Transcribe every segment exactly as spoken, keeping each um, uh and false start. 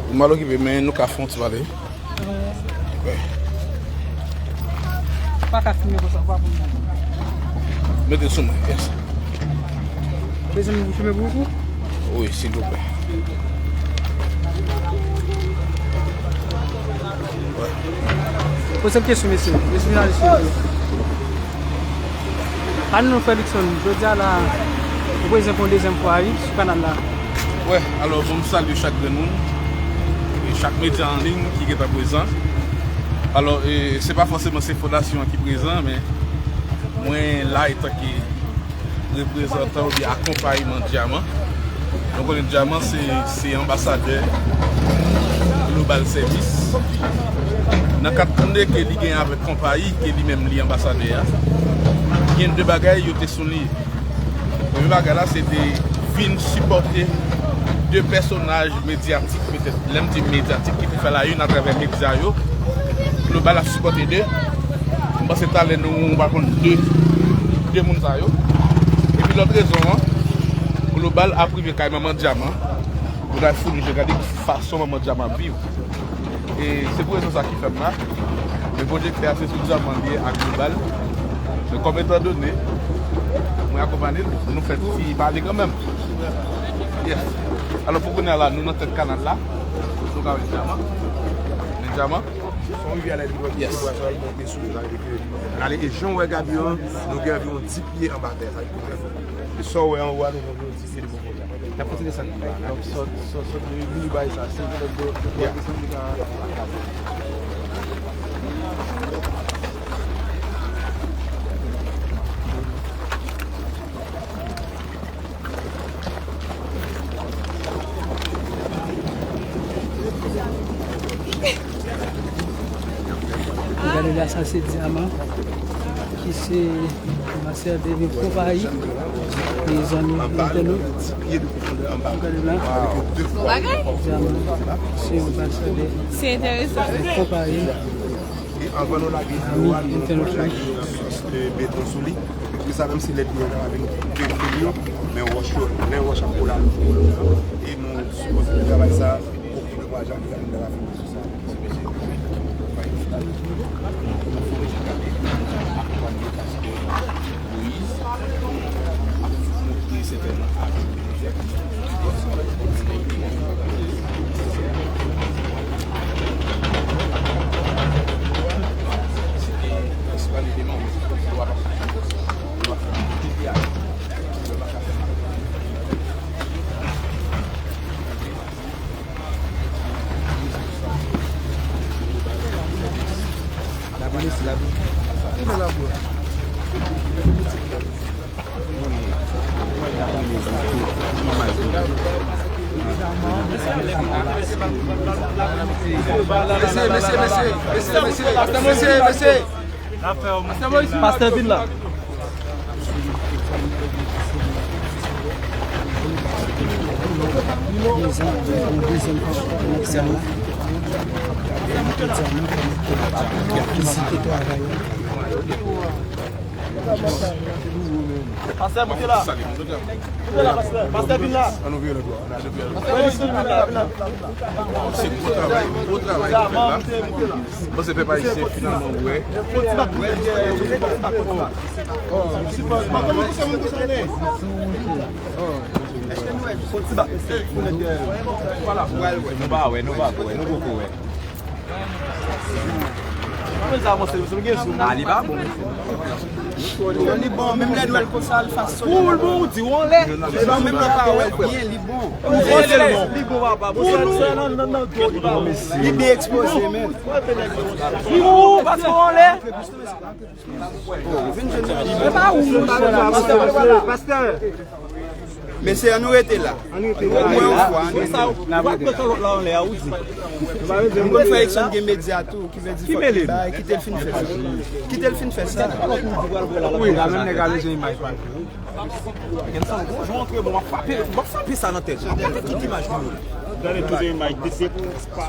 Ou mal okipe, men nou ka fè yon ti pale. Ou pa ka filme konsa, ou pa konn. Mete sou mwen, yes. Bezwen m filme pou ou? Wi, silvouplè. Poze m kesyon, mesye. Mesye jounalis yo. Ann nou fè Luckson, jodi a la, ou prezan pou yon dezyèm fwa, wi, sou kanal la. Wè, alò, bon, m salye chak grenn moun, e chak medya an liy ki gentan prezan. Alò, e, se pa fòseman se fondasyon an ki prezan, men mwen la etanke reprezantan oubyen akonpayman Dyaman. Nou konnen Dyaman se, se anbasadè Global Service. Nan kat konnen ke li gen avèk konpayi ke li menm li anbasadè a, gen de bagay yo te souliye. Premye bagay la, se te vin sipòte de pèsonaj medyatik, petèt, lè m di medyatik, ki te fè la une atravè medya yo. Global ap sipòte de. M panse talè nou pa konn de, de moun sa yo. Epi lòt rezon an, Global ap rive kay Manman Dyaman. Pou l al founi je gade fason Manman Dyaman ap viv. E se pou rezon sa ki fè m la. Men pwojektè a se sou Dyaman li ye ak Global. Men kòm etandone mwen akonpanye l, nou fè ti pale kanmenm. Yes. Alò, pou kounye a la, nou nan tèt kanal la. Nou ka wè Dyaman. Men Dyaman. Son rivyè la, li pran, yes, li pran sa, li monte sou yo, sa vle di ke l ale. E jan w wè gabion an, nou gen anviwon dis pye anba tè, sa vle di ke trè fò. E sa w wè anwo a, nou gen anviwon dis pye de pwofondè. N ap kontinye sa. Donk, sòt, sòt, sòt, vini bay sa. Se petèt de, de, yeah, desann li ka. Gade la, sa se Dyaman, ki se anbasadè de yon konpayi, e zanmi entènot. Gade la, Dyaman se anbasadè. Se enteresan, wi. Yon konpayi. E anvan nou lage dlo a, nou fon lage yon sòs, e, beton sou li. Epi sa, menm si lèt li an ta vin koupe fil yo, men wòch yo, lè wòch ap kole a, nou fon dlo. E nou sipoze fè travay sa pou kou de mwa janvye a, nou ta va fini sou sa. Moyiz ap montre sètènman ak Mesye, mesye, mesye, mesye, mesye, mesye, mesye, mesye. Pastè vin la. Pastè, moute la. Moute la, pastè. Pastè, vin la. Pastè, vin la, vin la. Se gwo travay, gwo travay ki fèt la. Bon, se pèp ayisyen finalman wè. Nou pa wè, nou pa wè, nou poko wè. Ah, li pa bon. Li bon, menm lè nou wè l konsa, l fason. Ou l bon, ou di w anlè. Li bon, menm lè pa wè l byen, li bon. Ou bon sèlman. Li bon, papa. Bon, sa, sa nan, nan, nan dlo, li pa bon. Li byen ekspoze, men. Li bon, paske w anlè. Vin jwenn nou. Pastè. Mesye, ann nou rete la. Ann rete la. Mwen yon fwa, ann rete la. M konn frè Edson gen medya tou, ki vle di fòk li bay, kite l fin fè sa. Kite l fin fè sa. Wi, la menm nèg la bezwen imaj pa l. Gen sa, bon, jan antre, bon, m ap frape, m ap frape sa nan tèt. M ap frape tout imaj nou yo. Gade tout imaj, de se pa.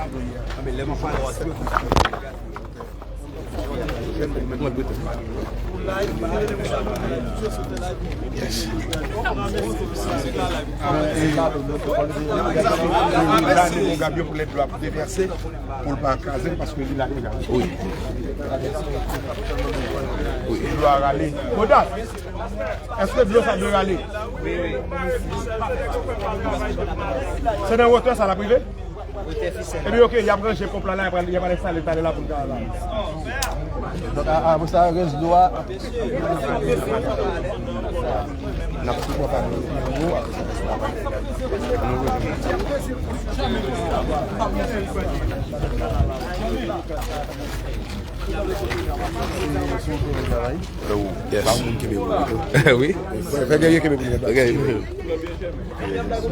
Yes. Gabyo pou lèt dlo ap devèse pou l pa kraze paske li la deja. Wi. Wi. Dlo a rale. Kodas, èske dlo sa dwe rale? Se nan wotè sa l ap rive? Epi, ok, y ap ranje ponp la, la, y ap, y ap al enstale talè la pou n ka la. Donk, a, apre sa, rès dlo a, n ap sipòte ak nou, apre sa, rès la. Yes. Pa moun kenbe pou li tou. Wi. Fè, fè gèrye kenbe pou li. Fè gèrye kenbe pou li.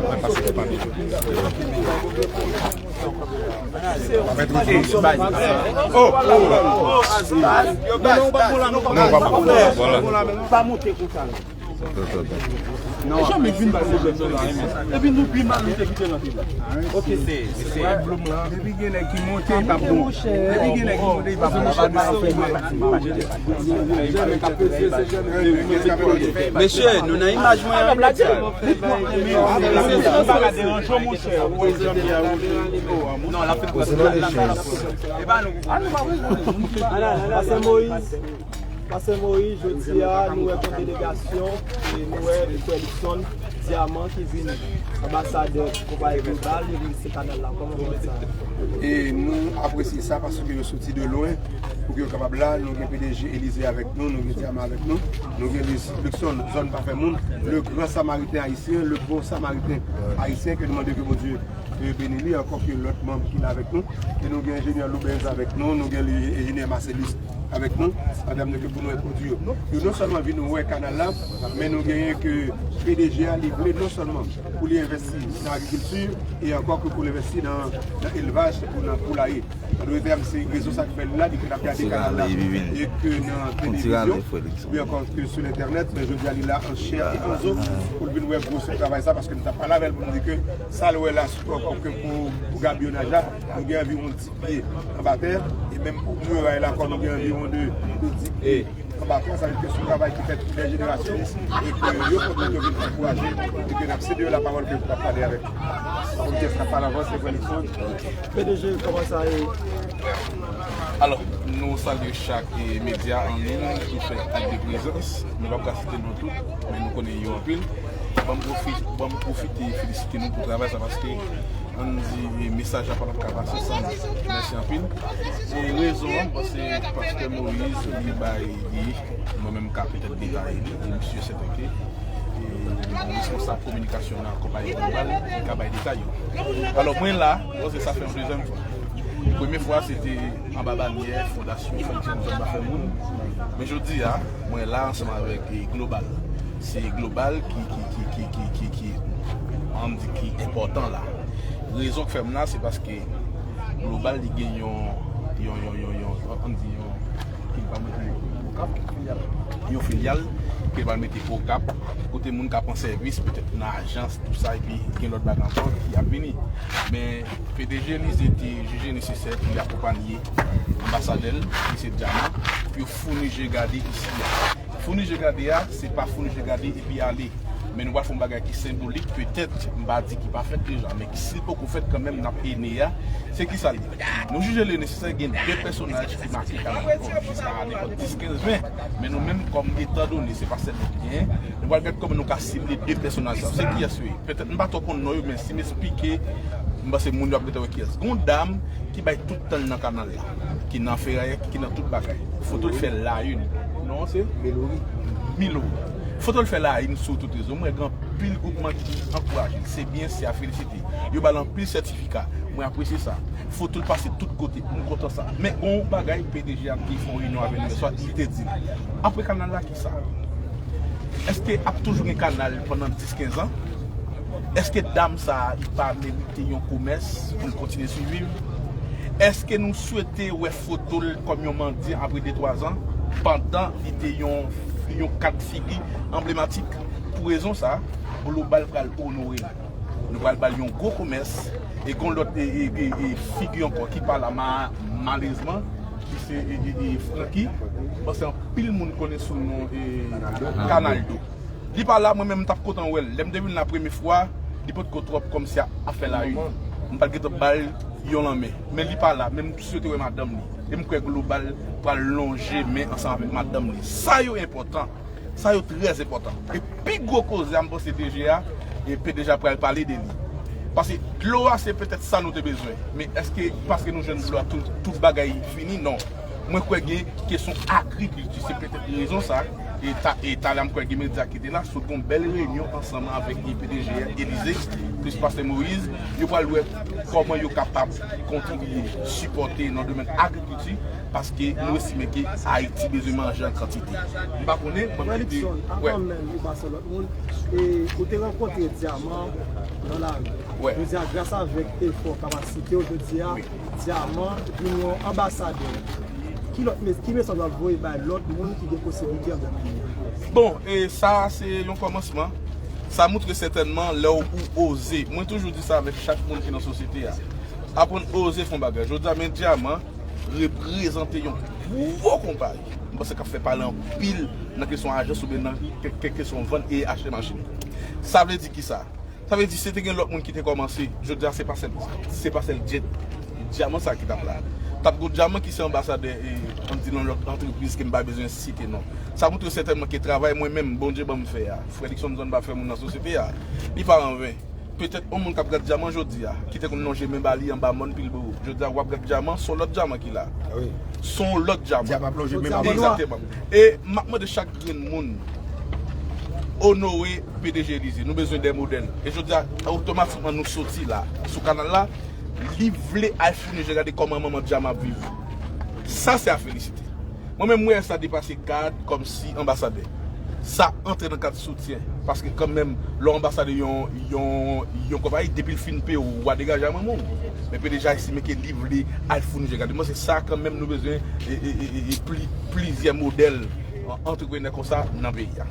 Mwen pase pou pa nou. Pa fè twou twou. Oh, oh, oh. Non, non, pa bon. Vwala. Pa monte konsa, non. Janm vin ba pwoblèm sa la, men. Epi nou pi mal, nou te kite l antre. Ok. Depi gen nèg ki monte, li p ap bon. Depi gen nèg ki monte, li p ap bon. Mesye, nou nan imaj mwen an, nèg sa. Non, l ap fè. Pastè Moïse. Pastè Moïse, jodi a, nou wè yon delegasyon, e nou wè Frè Luckson Diamant ki vin anbasadè konpayi Global, li vin se kanal la. Kòman w wè sa? E nou apresye sa paske yo soti de lwen pou ke yo kapab la. Nou gen P D G Elysée avèk nou, nou gen Diamant avèk nou, nou gen Luckson, zòn pa fè moun, le grand samaritain haïtien, le bon samaritain haïtien, ke nou mande ke Bondye e beni li, ankò ke lòt manm ki la avèk nou. E nou gen enjenyè Loubens avèk nou, nou gen enjenyè Marcellus avèk nou, ann term de ke pou nou entwodui yo. Yo non sèlman vin wè kanal la, men nou genyen ke P D G a, li vle non sèlman pou li envesti nan agrikilti, e ankò ke pou l envesti nan, nan elvaj, pou nan poulaye. An dòt tèm, se rezon sa k fè l la, li konn ap gade kanal la, e ke nan televizyon, oubyen ankò ke sou entènèt, men jodi a, li la an chè e an zo, pou l vin wè gwosè travay sa, paske m t ap pale avè l pou m di ke sa l wè la, sou, kòm ke pou, pou gabyonaj la, nou gen anviwon dis pye anba tè, e menm pou miray la, kòm nou gen anviwon de, de dis pye anba tè, sa vle di ke se yon travay ki fèt pou dè jenerasyon, e ke yo fòk yo vin ankouraje, e ke n ap sede yo lapawòl ke pou t ap pale avèk. Pou m te fè pale avan, se Frè Luckson. P D G, kòman sa ye? Alò, nou salye chak, e, medya an liy ki fè ak de prezans. Nou p ap ka site non tout, men nou konnen yo anpil. Ban m pwofi-, ban m pwofite felisite nou pou travay sa, paske, ann di, mesaj la pa t ap ka pase san nou. Mèsi anpil. E rezon an, m panse Pastè Moïse, li bay li, mwen menm, m ka petèt detaye li, e misye sèten ke, e, responsab kominikasyon nan konpayi Global, li ka bay detay yo. Alò, mwen la, paske sa fè yon dezyèm fwa. Premye fwa, se te anba banyè Fondasyon Frè Luckson Zòn Pa Fè Moun. Men jodi a, mwen la ansanm avèk, e, Global. Se Global ki, ki, ann di, ki enpòtan la. Rezon k fè m la, se paske Global, li gen yon, yon, yon, yon, yon, ann di yon, ki l pral mete Okap, yon filyal, ki l pral mete Okap, kote moun ka pran sèvis, petèt nan ajans, tou sa, epi gen lòt bagay ankò ki ap vini. Men P D G Elysée te jije nesesè pou li akonpanye anbasadè l, ki se Diamant, pou yo founi je gade isi a. Founi je gade a, se pa founi je gade epi ale. Men nou pral fè yon bagay ki senbolik, petèt, m pa di ki pa fèt deja, men ki, si l poko fèt kanmenm, n ap ene a. Se kisa l ye? Nou jije li nesesè gen de pèsonaj ki make kanal la jiska nenpòt dis, kenz, ven. Men nou menm, kòm etandone se pa sèl nou ki genyen, nou pral gade kòman nou ka sible de pèsonaj sa yo. Se kiyès yo ye? Petèt m pa twò konn non yo, men si m esplike, m panse moun yo ap gentan wè kiyès. Gon dam ki bay tout tan l nan kanal la, ki nan Ferayèk, ki nan tout bagay. Foto l fè la une. Non, se Melory. Melory. Foto l fè la une sou tout rezo. M wè gen anpil gwoupman ki ankouraje l. Se byen, se a felisite. Yo ba l anpil sètifika. Mwen apresye sa. Foto l pase tout kote. M kontan sa. Men gon bagay P D G a te fè yon reyinyon avè nou yèswa, li te di l, apre kanal la, kisa? Èske ap toujou gen kanal pandan dis, kenz an? Èske dam sa a, li pa merite yon komès pou l kontinye siviv? Èske nou swete wè foto l kòm yon mandyan apre de, twa zan, pandan li te yon, yon kad figi anblematik? Pou rezon sa a, Global pral onore l. Nou pral ba l yon gwo komès, e gon lòt, e, e, e, e figi ankò ki pa la, ma-, malerezman, Se e, e, e, Francky, m panse anpil moun konnen sou non e, Kanaldo. Li pa la, mwen menm m t ap kontan wè l. Lè m te vin la premye fwa, li potko twòp kòmsi a, afè la wi. M pa t gentan ba l yon lanmen. Men li pa la, men m swete wè madanm li. E m kwè Global pral lonje men ansanm avèk madanm li. Sa yo enpòtan. Sa yo trè enpòtan. E pi gwo koze a, m panse D G a, e P D G a pral pale de li. Paske dlo a, se petèt sa nou te bezwen. Men èske paske nou jwenn dlo a, tout, tout bagay fini? Non. Mwen kwè gen kesyon agrikilti. Se petèt rezon sa. E ta, e talè a, m kwè gen medya ki te la, sot gon bèl reyinyon ansanm avèk P D G a, Elize, plis pastè Moïse. Yo pral wè kòman yo kapab kontribiye, sipòte nan domèn agrikilti, paske nou estime ke Ayiti bezwen manje an kantite. M pa konnen, mwen Frè mete, Luckson, wè. Avan menm ou pase lòt moun, e, ou te rankontre Dyaman nan lari. Wè. Jodi a, gras avèk efò, kapasite w, jodi a, Wi. Dyaman vin yon anbasadè. Ki lòt mes-, ki mesaj w ap voye bay lòt moun ki gen posiblite antre nan milye a? Bon, e sa, se yon kòmansman. Sa montre sètènman lè w ou oze. Mwen toujou di sa avèk chak moun ki nan sosyete a. Aprann oze fè yon bagay. Jodi a, men Dyaman reprezante yon gwo konpayi. M panse k ap fè pale anpil nan kesyon ajans oubyen nan ke, ke, kesyon vann e achte machin. Sa vle di kisa? Sa vle di, si te gen lòt moun ki te kòmanse, jodi a, se pa sèl, se pa sèl Dye-, Dyaman sa ki t ap la. T ap gon Dyaman ki se anbasadè, e, ann di nan lòt antrepriz ke m pa bezwen site non. Sa montre sètènman ke travay mwen menm, Bondye ban m fè a, Frè Luckson Zòn pa fè moun nan sosyete a, li pa anven. Petèt yon moun k ap gad Dyaman jodi a, ki te konn lonje men ba li anba mòn Pilbowo. Jodi a, w ap gad Dyaman, se yon lòt Dyaman ki la. Wi. Se yon lòt Dyaman. Dyaman ap lonje men ba mòn. Egzakteman. E m ap mande chak grenn moun onore P D G Elize. Nou bezwen de modèl. E jodi a, otomatikman nou soti la, sou kanal la, li vle al founi je gade kòman manman Dyaman ap viv. Sa se a felisite. Mwen menm, mwen wè sa depase kad kòmsi anbasadè. Sa antre nan kad soutyen. Paske kanmenm, lè w anbasadè yon, yon, yon konpayi, depi l fin peye w, w a degaje a manman w. Men P D G a estime ke li vle al founi je gade. Mwen se sa kanmenm nou bezwen, e, e, e, e, e pli, plizyè modèl, an, antreprenè konsa nan peyi a.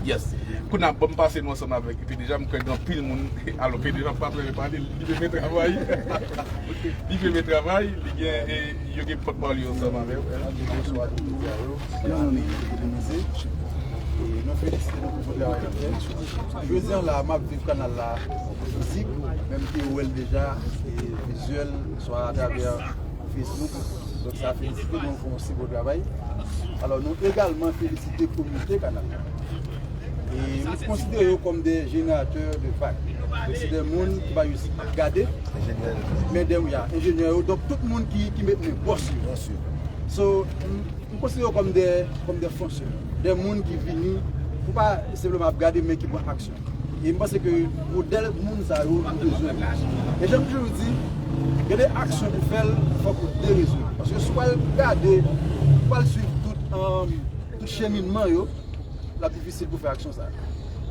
Yes. Kounye a, bon, m pase nou ansanm avèk P D G a, m kwè gen anpil moun. Alò, P D G a pa trè pale, li renmen travay. Li renmen travay, li gen, e, yo gen pòtpawòl yo ansanm avè w. Bonswa tout medya yo. Se Annie Elize. E nou felisite nou pou bon travay n ap fè. Jodi a la, m ap viv kanal la fizik, men m te wè l deja, e vizyèl, swa atravè Facebook. Donk, sa felisite nou pou yon si bon travay. Alò, nou egalman felisite komite kanal la. E nou konsidere yo kòm de jeneratè de vag. Donk, se de moun ki pa jis ap gade, men de, ya, enjenyè yo. Donk, tout moun ki, ki met men bòs yo. So, m, m konsidere yo kòm de, kòm de fonsè. De moun ki vini pou pa senpleman ap gade, men ki pran aksyon. E m panse ke modèl moun sa yo, nou bezwen li. E jan m toujou di, gen de aksyon pou fè l, fòk ou de rezon. Paske si w al gade, ou al swiv tout, um, tout cheminman yo, l ap difisil pou fè aksyon sa.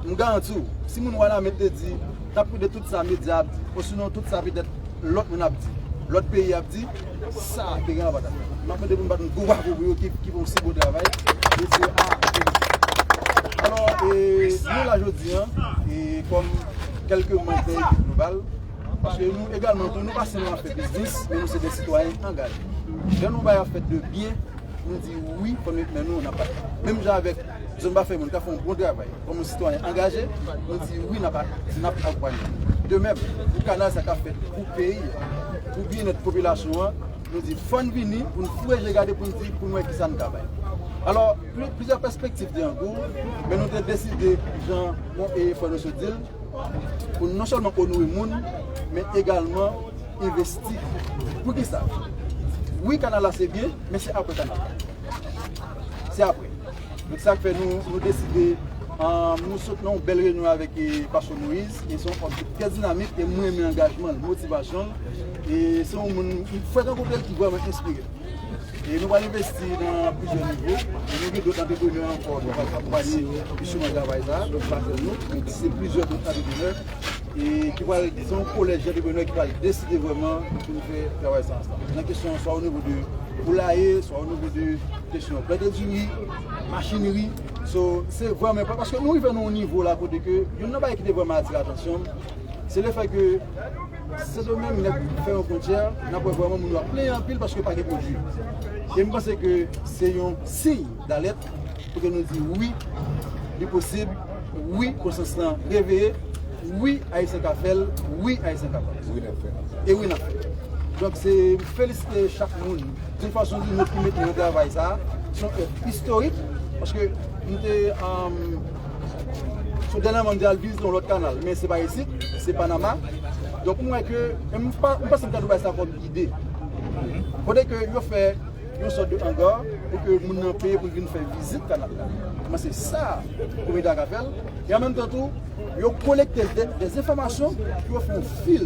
M garanti w, si moun Wanament te di, t ap pran de tout sa medya ap di, osinon tout sa petèt lòt moun ap di, lòt peyi ap di, sa te gen anpata. M ap mande pou m bat yon gwo bravo pou yo ki, ki fè yon si bon travay. Mesye a, alò, e, nou la jodi a, e, kòm kèlke manm nan ekip Global, paske nou egalman tou, nou pa sèlman ap fè biznis, men nou se de sitwayen angaje. Lè nou bay ap fèt de byen, nou di wi, fò nou met men nou, n ap bat. Menm jan avèk Zòn pa fè moun k ap fè yon bon travay. Kòm yon sitwayen angaje, nou di wi, n ap, n ap akonpanye. De menm, pou kanal sa k ap fèt pou peyi a, pou byennèt popilasyon an, nou di fò n vini, pou n foure je gade, pou n di, pou n wè kisa n ka bay. Alò, pli-, plizyè pèspektiv te an kou, men nou te deside, jan, bon, e frè nou sot di l, pou n non sèlman onore moun, men egalman envesti. Poukisa? Wi, kanal la se byen, men se apre kanal la. Se apre. Donk, sa k fè nou, nou deside, ah, nou sot nan yon bèl reyinyon avèk, e, Pastè Moïse, e se yon òm ki trè dinamik, e mwen renmen angajman l, motivasyon l, e se yon moun, m fèk rankontre l ki vrèman enspire. E nou pral envesti nan plizyè nivo. E nou gen dòt antreprenè ankò ki pral akonpanye jisman travay sa a. Donk, pa sèl nou, men se plizyè dòt antreprenè. E ki pral, se yon kolèj antreprenè ki pral deside vrèman pou nou fè travay sa ansanm. Nan kesyon swa o nivo de poulaye, swa o nivo de kesyon plante diri, machinri. So, se vrèman enpòtan paske nou rive nan yon nivo la kote ke youn nan bagay ki te vrèman atire atansyon m, se lefèt ke Sendomeng nèt fè yon fwontyè, n ap wè vrèman moun yo ap plenyen anpil paske pa gen pwodui. E m panse ke se yon siy dalèt pou ke nou di wi, li posib, wi, konsyans lan reveye, wi, Ayisyen ka fè l, wi, Ayisyen kapab. Wi, n ap fè l. E wi, n ap fè l. Donk, se, m felisite chak moun d'une façon ou d'une autre, ki mete nan travay sa a. Se yon èv istorik, paske m te, um, sou dènyèman, m te al vizite yon lòt kanal, men se pa isit, se Panama. Donk, m wè ke, m pa, m panse m ta dwe bay sa kòm ide. Kote ke yo fè yon sòt de anga pou ke moun nan peye pou l vin fè vizit kanal la. Mwen se sa komite a ka fè l. E an menm tan tou, yo kolekte de, de enfòmasyon pou yo fè yon fil.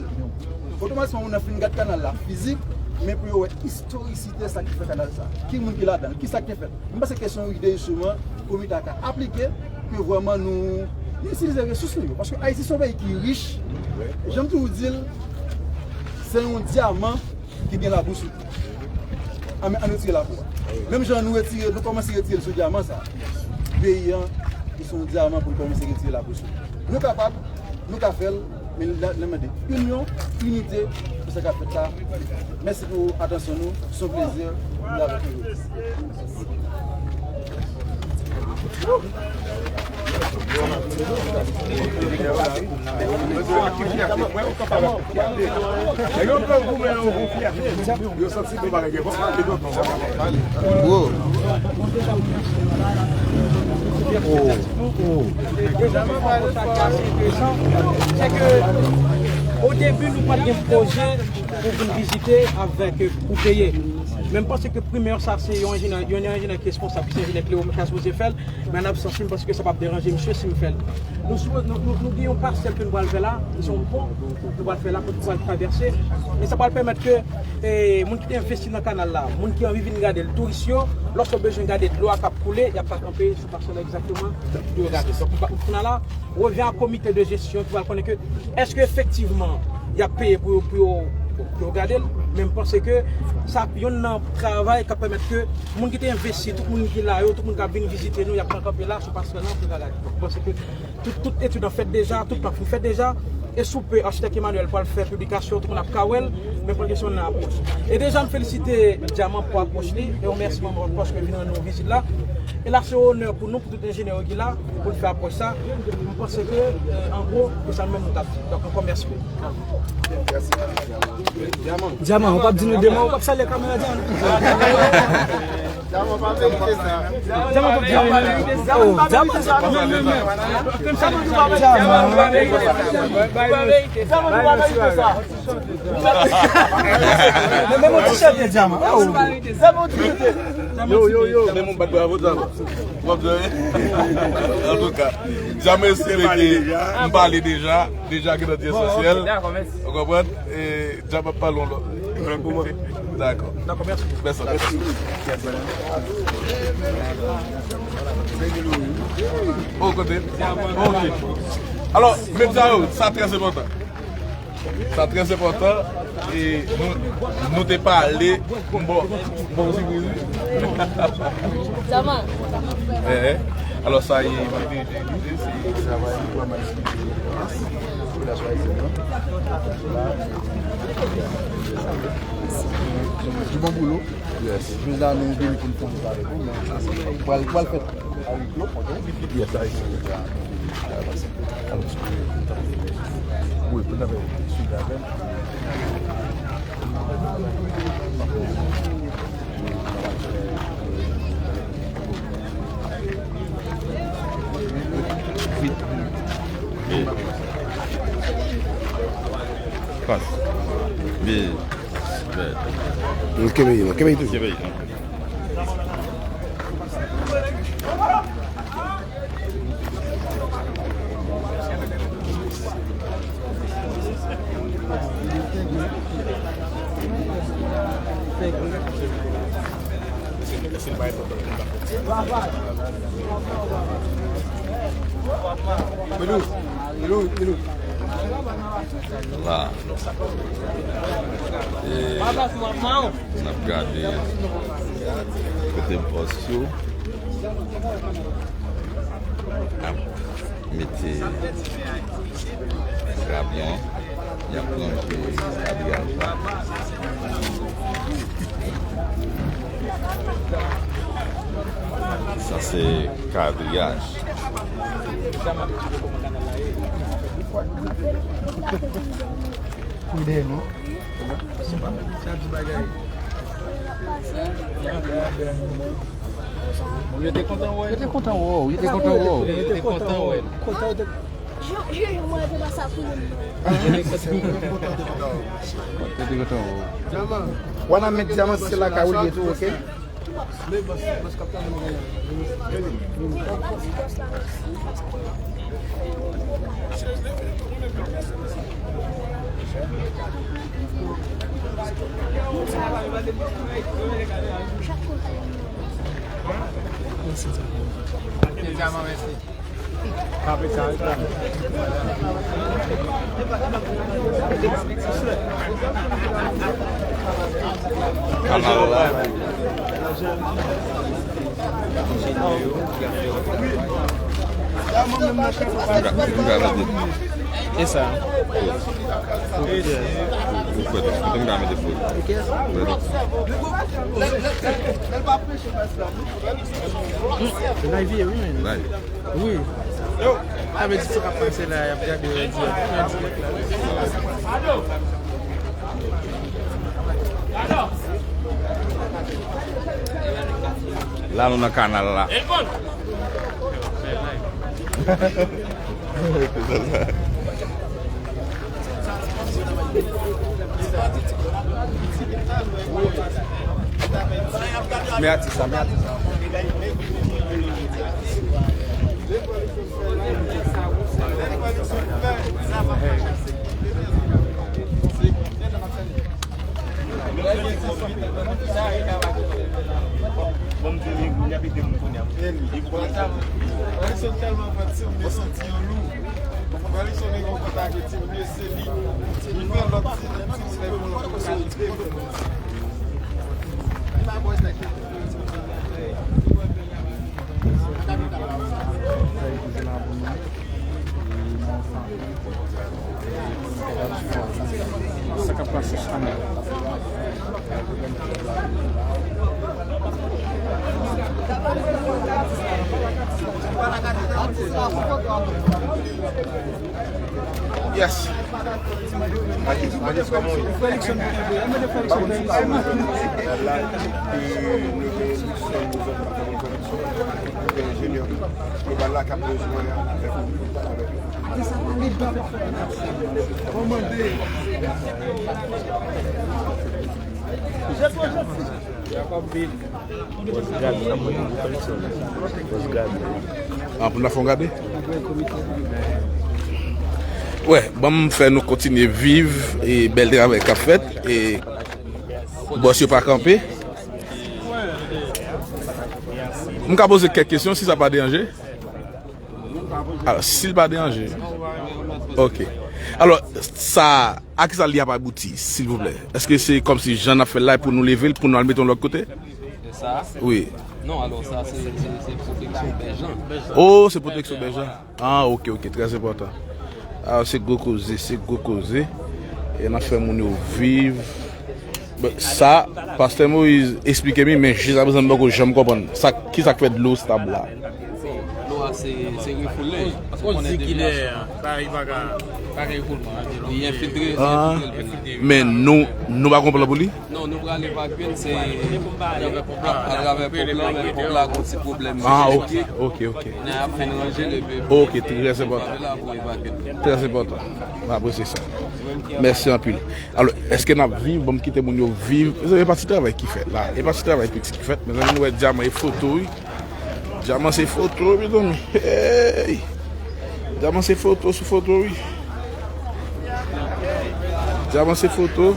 Otomatikman, moun nan fin gad kanal la fizik, men pou yo wè istorisite sa ki fè kanal sa. Ki moun ki ladan l, ki sa ki te fèt. Mwen panse ke se yon ide jisteman komite a ka aplike, ke vrèman nou, nou itilize resous nou yo. Paske Ayiti se yon peyi ki rich. Jan m toujou di l, se yon dyaman ki gen labou sou li. Ann, ann retire labou a. Menm jan nou retire, nou kòmanse retire l sou dyaman sa. Peyi an, li se yon dyaman pou n kòmanse retire labou sou li. Nou kapab, nou ka fè l, men la, la mande inyon, inite pou sa k ap fèt la. Mèsi pou atansyon nou. Se yon plezi pou nou avèk nou. Bro. Oh, oh. Se ke o debi nou pa t gen pwojè pou vin vizite avèk, pou peye. Men m panse ke primè sa se yon enjenyè, yon enjenyè ki responsab, ki se enjenyè Cléo ki ta sipoze fè l, men an absans li, m panse ke sa p ap deranje misye si m fè l. Nou, nou, nou, nou gen yon pasèl ke nou pral fè la, se yon pon nou pral fè la, kote pral travèse. E sa pral pèmèt ke, eh, moun ki te envesti nan kanal la, moun ki anvi vin gade l, touris yo, lòske yo bezwen gade dlo a k ap koule, y ap ka kanpe sou pasèl la egzakteman pou yo gade. Donk, nou pa, kounye a la, revyen a komite de jesyon ki pral konnen ke èske efektivman y ap peye pou yo, pou yo, pou yo gade l, men m panse ke sa ap youn nan travay k ap pèmèt ke moun ki te envesti, tout moun ki la yo, tout moun k ap vin vizite nou, y ap pran kanpe la sou pasèl lan pou yo ka gade. Donk, m panse ke tout, tout etid an fèt deja, tout plan fin fèt deja, e sou pe, Achitèk Emmanuel pral fè piblikasyon, tout moun ap ka wè l, men pran kesyon nan apwòch. E deja, m felisite Dyaman pou apwòch li, e yon mèsi manman paske vin rann nou vizit la. E la, se yon onè pou nou, tout enjenyè yo ki la pou n fè apwòch sa. M panse ke, eh, an gwo, se sa menm nou t ap di. Donk, ankò mèsi. Dyaman, ou p ap di nou de mo, ou p ap salye kamera Dyaman? Dyaman pa verite sa. Dyaman pa verite sa. Oh, Dyaman pa verite sa. Dyaman pa verite sa. Men, men yon ti chante Dyaman. Oh. Yo, yo, yo. Men moun bat bravo Dyaman. W ap jwe. Antouka, Dyaman espere ke m pale deja. Deja gen nan di esansyèl. Ou konprann? E Dyaman ap pale yon lòt. Dakò. Dakò, mèsi. Mèsi. O kote. Ok. Alò, medya yo, sa trè enpòtan. Sa trè enpòtan, e nou, nou te pale, m ba w, m ba w sipriz wi. Sa va? Eh, eh. Alò, sa e, se travay pou analize popilasyon ayisyèn nan. Du bon boulot. Yes. Jodi a nou vini pou n fè yon travay, men pral, pral fèt. Yes, a isi. Wi, pou n ap swiv avè m. Pas. Bi. Kenbe, kenbe toujou. Kenbe, ok. Milou, Milou, Milou. La. E, n ap gade kote bòs yo ap mete grabyon an. Y ap ranje kabliyaj la. Sa se kabliyaj. Kou dèyè nou. Yo te kontan wè. Yo te kontan wè w. Yo te kontan wè w. Yo te kontan wè. Yo, yo, yo, mwen, te pa sa pou moun, non. Yo te kontan wè w. Wana met dyaman se lakay ou li ye tou, oke? Kanal la. E sa. Ou kwè tou, m ka mete foto. Live ye, wi, men. Live. Wi. Sa vle di sa k ap pase la, y ap gade yo dirèk, an dirèk la. La nou nan kanal la. Men atis la, men atis la. Bon, m di li, li abite m kounye a. Alison tèlman fè ti m santi yo lou. Alison gen yon kontak ti m, se li. Li fè lòt ti, ti m fè pou lòt kontak. Sa k ap pase chanèl. Yes. Malis, Malis, kòman w ye? Felix, nou kenbe. Mwen de Felix, nou kenbe. La, e, nou gen Luxon, nou zòt pa fè yon koneksyon. Nou gen enjenyè global la k ap bezwen avèk nou, pale avèk nou. Bòs Gad, sa mwen, Felix, Bòs Gad. Ah, pou n ap fè yon gade? Wè, ban m fè nou kontinye viv e bèl travay k ap fèt. E bòs yo pa kanpe. M ka poze kèk kesyon si sa pa deranje? Alò, si l pa deranje. Ok. Alò, sa, a ki sa li ap abouti, silvouplè? Èske se kòmsi jan n ap fè l la pou nou leve l, pou nou al mete l lòt kote? Sa? Wi. Non, alò, sa, se, se, se pwoteksyon bèjan. Oh, se pwoteksyon bèjan. Ah, ok, ok, trè enpòtan. Ah, se gwo koze, se gwo koze. E n ap fè moun yo viv. Bon, sa, Pastè Moïse eksplike m, men jiskaprezan m poko janm konprann. Sa, ki sa k fè dlo stab la? Dlo a se, se refoule. Paske konnen depi a, sa, li pa ka, pa gen refoulman, li enfiltre, li enfiltre l vin la. Men nou, nou pa gon plan pou li? Non, nou pral evakye l, se atravè ponp la, men ponp la gon ti pwoblèm. Ah, ok, ok, ok. Kounye a y ap fin ranje l epi. Ok, trè enpòtan. Trè enpòtan. M apresye sa. Mèsi anpil. Alò, èske n ap viv? Ban m kite moun yo viv. E pa ti travay ki fèt la. E pa ti travay piti ki fèt. Mezanmi, nou wè dyaman e foto, wi. Dyaman se foto, mezanmi. Hey! Dyaman se foto sou foto, wi. Dyaman se foto.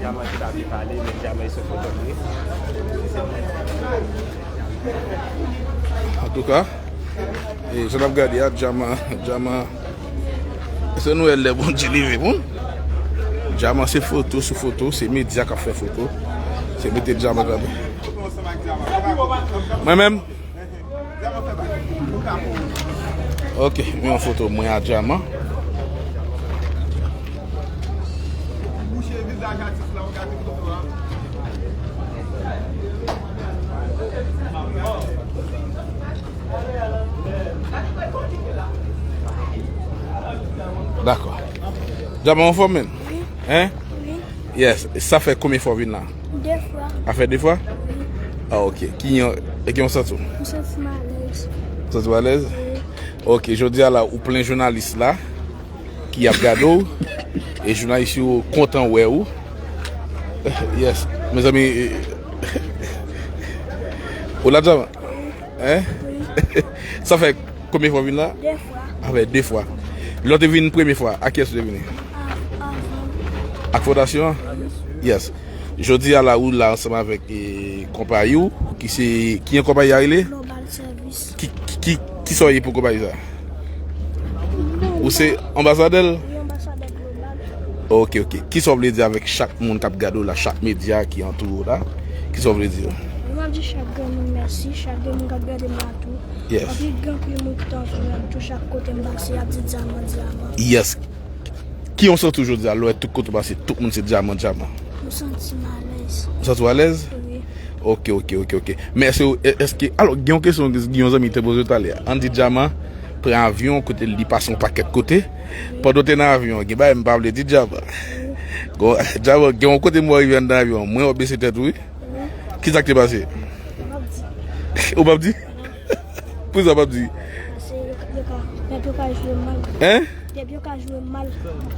Dyaman ki ta vle pale, men dyaman e sou foto vre. Antouka, e, jan n ap gade a, dyaman, dyaman, se nou wè lè Bondye leve moun. Dyaman se foto sou foto, se medya k ap fè foto. Se mete dyaman kanpe. Mwen menm, Ok, men yon foto mwen a Djaman. Dakò. Djaman, anfòm, menn? Hein? Wi. Yes. Sa fè konbyen fwa w vin la? De fwa. A fè de fwa? Wi. Ah, ok. Ki yon, e ki yon santi w? M santi m alèz. Santi w alèz? Wi. Ok, jodi a la, ou plen jounalis la ki ap gade w. E jounalis yo kontan wè w. Yes. Mezanmi, e, ou la, Djaman? Hein? Wi. Sa fè konbyen fwa w vin la? De fwa. A fè de fwa. Lè w te vin premye fwa, ak kiyès ou te vini? A, avan. Ak fondasyon an? Yes. Jodi a la, ou la ansanm avèk, e, konpayi w, ki se, ki jan konpayi a rele? Global Service. Ki, ki, ki, kisa w ye pou konpayi sa? Ou se anbasadè l? Wi, anbasadè global. Ok, ok. Kisa w vle di avèk chak moun k ap gade w la, chak medya ki antoure w la? Kisa w vle di yo? Mwen ap di chak grenn moun mèsi, chak grenn moun k ap gade m la tou. Yes. Anpil, gen anpil moun ki t antoure m tou, chak kote m pase, y ap di Djaman, Djaman. Yes. Ki jan w santi w jodi a, lè w wè tout kote w pase, tout moun se Djaman, Djaman? M santi m alèz. Ou santi w alèz? Wi. Ok, ok, ok, ok. Men èske, èske, alò, gen yon kesyon, gen yon zanmi te poze w talè a. Ann di Djaman pran avyon, kote li pase yon pakèt kote. Pandan w te nan avyon an, gen bagay m pa vle di Djaman. Gon, Djaman, gen yon kote m wè w rive anndan avyon an, mwen w ap bese tèt ou, wi. Kisa k te pase? M p ap di. Ou p ap di? Poukisa w p ap di? Paske yo, yo ka, pèp yo ka joure m mal. Hein? Pèp yo ka joure m mal.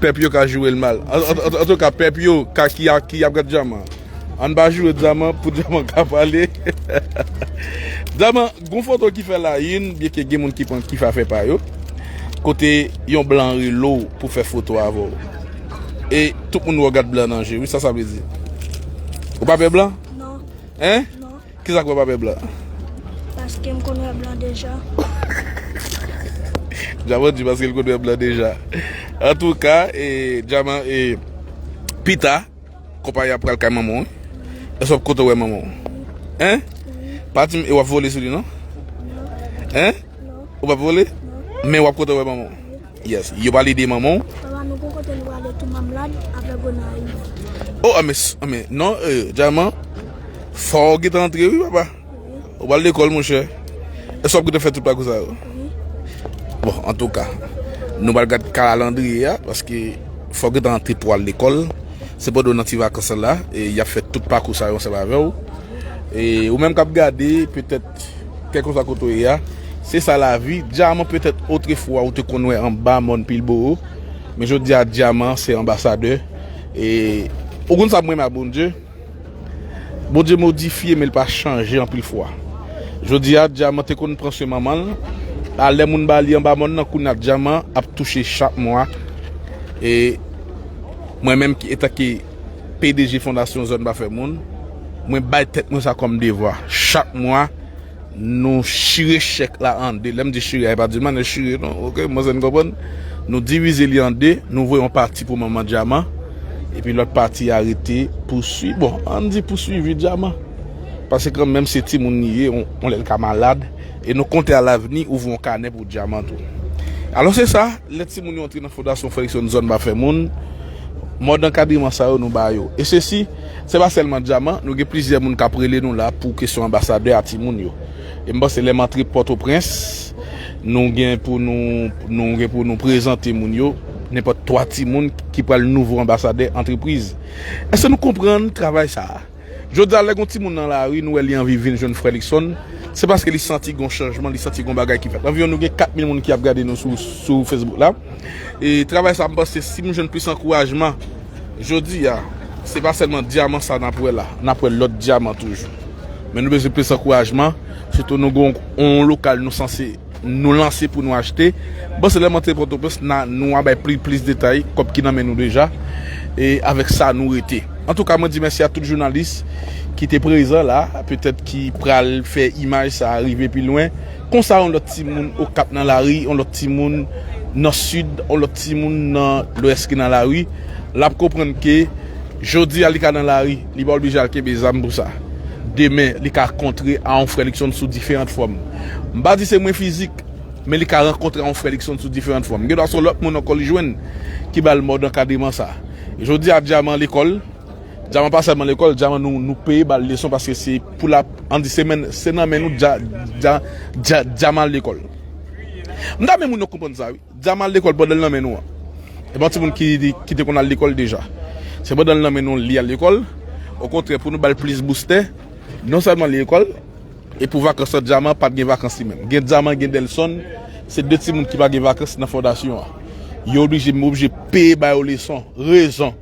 Pèp yo ka joure l mal. An, an, an, antouka, pèp yo ka, ki a, ki ap gad Djaman. Ann pa joure Djaman pou Djaman ka pale. Djaman, gon foto ki fè la youn, byenke gen moun ki pran, ki fè afè pa yo. Kote yon blan rele w pou fè foto avè w. E tout moun wè w gad blan nan je, wi, sa sa vle di? Ou pa pè blan? Non. Hein? Non. Kisa k fè w pa pè blan? Paske m konn wè blan deja. Djaman di paske l konn wè blan deja. Antouka, e, Djaman, e, pita, konpayi a pral kay manman w, wi. Èske w ap kontan wè manman w? Hein? Wi. Pa di m, e w ap vole sou li, non? Non. Hein? Non. Ou p ap vole? Non. Men w ap kontan wè manman w? Wi. Yes. Yo pale de manman w? Papa, nou gon kote nou prale tou, Mamlad avèk Gonayiv. Oh, ah, men, ah, men, non, e, Djaman, fò w gentan antre, wi, papa. Wi. Ou pral lekòl, monchè. Èske w ap gentan fè tout pakou sa yo? Wi. Bon, antouka, nou pral gad kalandriye a, paske fò w gentan antre pou w al lekòl. Se pandan w nan ti vakans la, e y ap fè tout pakou sa yo ansanm avè w. E ou menm k ap gade, petèt, kèlkeswa kote w ye a, se sa lavi. Djaman, petèt, otrefwa, ou te konn wè anba mòn Pilbowo. Men jodi a, Djaman, se anbasadè. E ou konn sa m renmen a Bondye? Bondye modifye, men l pa chanje anpil fwa. Jodi a, Djaman te konn pran swen manman l. A lè moun ba li anba mòn nan, kounye a Djaman ap touche chak mwa. E mwen menm ki, etanke P D G Fondasyon Zòn Pa Fè Moun, mwen bay tèt mwen sa kòm devwa. Chak mwa, nou chire chèk la an de. Lè m di chire a, e pa di m ann chire, non, ok, mwen se n konprann. Nou divize li an de, nou voye yon pati pou manman Djaman, epi lòt pati a rete pou swi-, bon, ann di pou swivi Djaman. Paske kanmenm se timoun li ye, on, on lè l ka malad, e nou konte alavni ouvri yon kanè pou Djaman tou. Alò se sa, lè timoun yo antre nan Fondasyon Fredrickson Zòn Pa Fè Moun, mòd ankadreman sa yo nou ba yo. E sesi, se pa sèlman Djaman, nou gen plizyè moun k ap rele nou la pou kesyon anbasadè a timoun yo. E m panse lè m antre Pòtoprens, nou gen pou nou, nou gen pou nou prezante moun yo, nenpòt twa timoun ki pral nouvo anbasadè antrepriz. Èske nou konprann travay sa a? Jodi a, lè gon timoun nan lari, nou wè li anvi vin jwenn frè Luckson, se paske li santi gon chanjman, li santi gon bagay ki fèt. Anviwon nou gen kat mil moun ki ap gade nou sou, sou Facebook la. E travay sa, m panse, si nou jwenn plis ankourajman, jodi a, se pa sèlman Djaman sa n ap wè la, n ap wè lòt Djaman toujou. Men nou bezwen plis ankourajman, sitou nou gon yon lokal nou sanse nou lanse pou nou achte. Bon, se lè m antre Pòtoprens, n a, nou a bay pli, plis detay, kòb ki nan men nou deja. E avèk sa, nou rete. Antouka, mwen di mèsi a tout jounalis ki te prezan la, petèt ki pral fè imaj sa a rive pi lwen. Konsa, yon lòt timoun Okap nan lari, yon lòt timoun nan Sid, yon lòt timoun nan Lwès ki nan lari, l ap konprann ke jodi a li ka nan lari, li pa oblije al kenbe zam pou sa. Demen, li ka kontre a yon frè Luckson sou diferan fòm. M pa di se mwen fizik, Men li ka rankontre yon frè Luckson sou diferan fòm. Gen dwa se yon lòt moun ankò li jwenn ki ba l mòd ankadreman sa. E jodi a, Djaman lekòl. Djaman pa sèlman lekòl, Djaman nou, nou peye ba l leson paske se pou l ap, ann di se men, se nan men nou Dja, Dja, Dja, Djaman al lekòl. M ta renmen moun yo konprann sa, wi. Djaman al lekòl pandan l nan men nou an. E pa yon timoun ki, ki te konn al lekòl deja. Se pandan l nan men nou li al lekòl. Okontrè, pou nou ba l plis boustè, non sèlman li lekòl, e pou vakans lan, Djaman pa t gen vakans li menm. Gen Djaman, gen Delson, se de timoun ki pa gen vakans nan fondasyon an. Yo oblije, m oblije peye ba yo leson, rezon.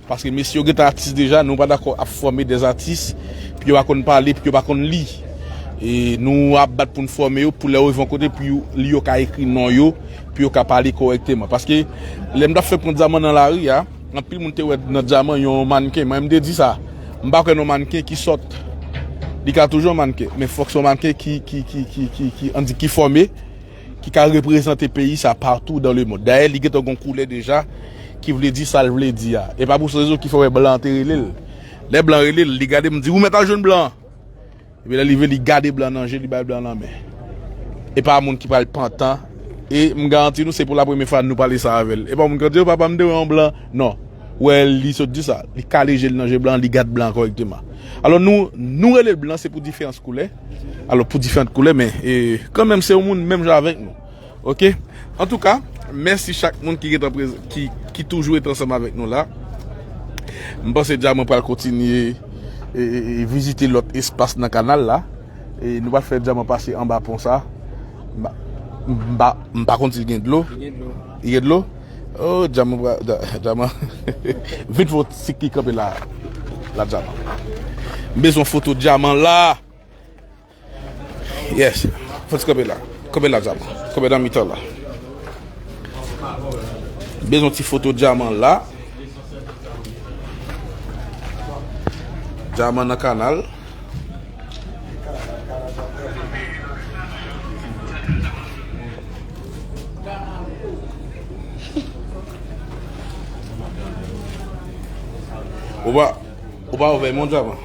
Paske mesye yo gentan atis deja, nou pa dakò ap fòme de atis, pou yo pa konn pale, pou yo pa konn li. E nou ap bat pou n fòme yo, pou lè yo rive yon kote, pou yo, li yo ka ekri non yo, pou yo ka pale kòrèkteman. Paske lè m t ap fè pran Djaman nan lari a, anpil moun te wè nan Djaman yon mannken. Mwen, m te di sa. M pa kwè nan mannken ki sòt. Li ka toujou yon mannken, men fòk se yon mannken ki, ki, ki, ki, ki, ki, ann di, ki fòme, ki ka reprezante peyi sa partou dans le monde. Dayè, li gentan gon koulè deja, ki vle di sa l vle di a. E pa pou se rezon ki fè w wè blan an te rele l. Lè blan rele l, li gade m di, "Ou mèt al jwenn blan an." Epi lè li vle, li gade blan nan je, li bay blan nan men. E pa moun ki pral pantan. E m garanti nou, se pou la premye fwa nou pale sa avè l. E pa moun ki di, "O papa, m te wè yon blan." Non. Wè, li sot di sa. Li kale je l nan je blan, li gad blan kòrèkteman. Alò, nou, nou rele l blan, se pou diferans koulè. Alò, pou diferan koulè, men, e, kanmenm, se yon moun menm jan avèk nou. Oke? Antouka, mèsi chak moun ki gentan prezan, ki, ki toujou rete ansanm avèk nou la. M panse Djaman pral kontinye, e, e, e, vizite lòt espas nan kanal la. E nou pral fè Djaman pase anba pon sa. M pa, m pa, m pa konn si l gen dlo. Li gen dlo. Li gen dlo? Oh, Djaman, pra- Dja- Djaman. Vin fè yon ti ki kanpe la. La, Djaman. M bezwen foto Djaman la. Yes. Fò ti kanpe la. Kanpe la, Djaman. Kanpe nan mitan la. Bezwen ti foto Djaman la. Djaman nan kanal. Ou pa, ou pa ouvè mon Djaman.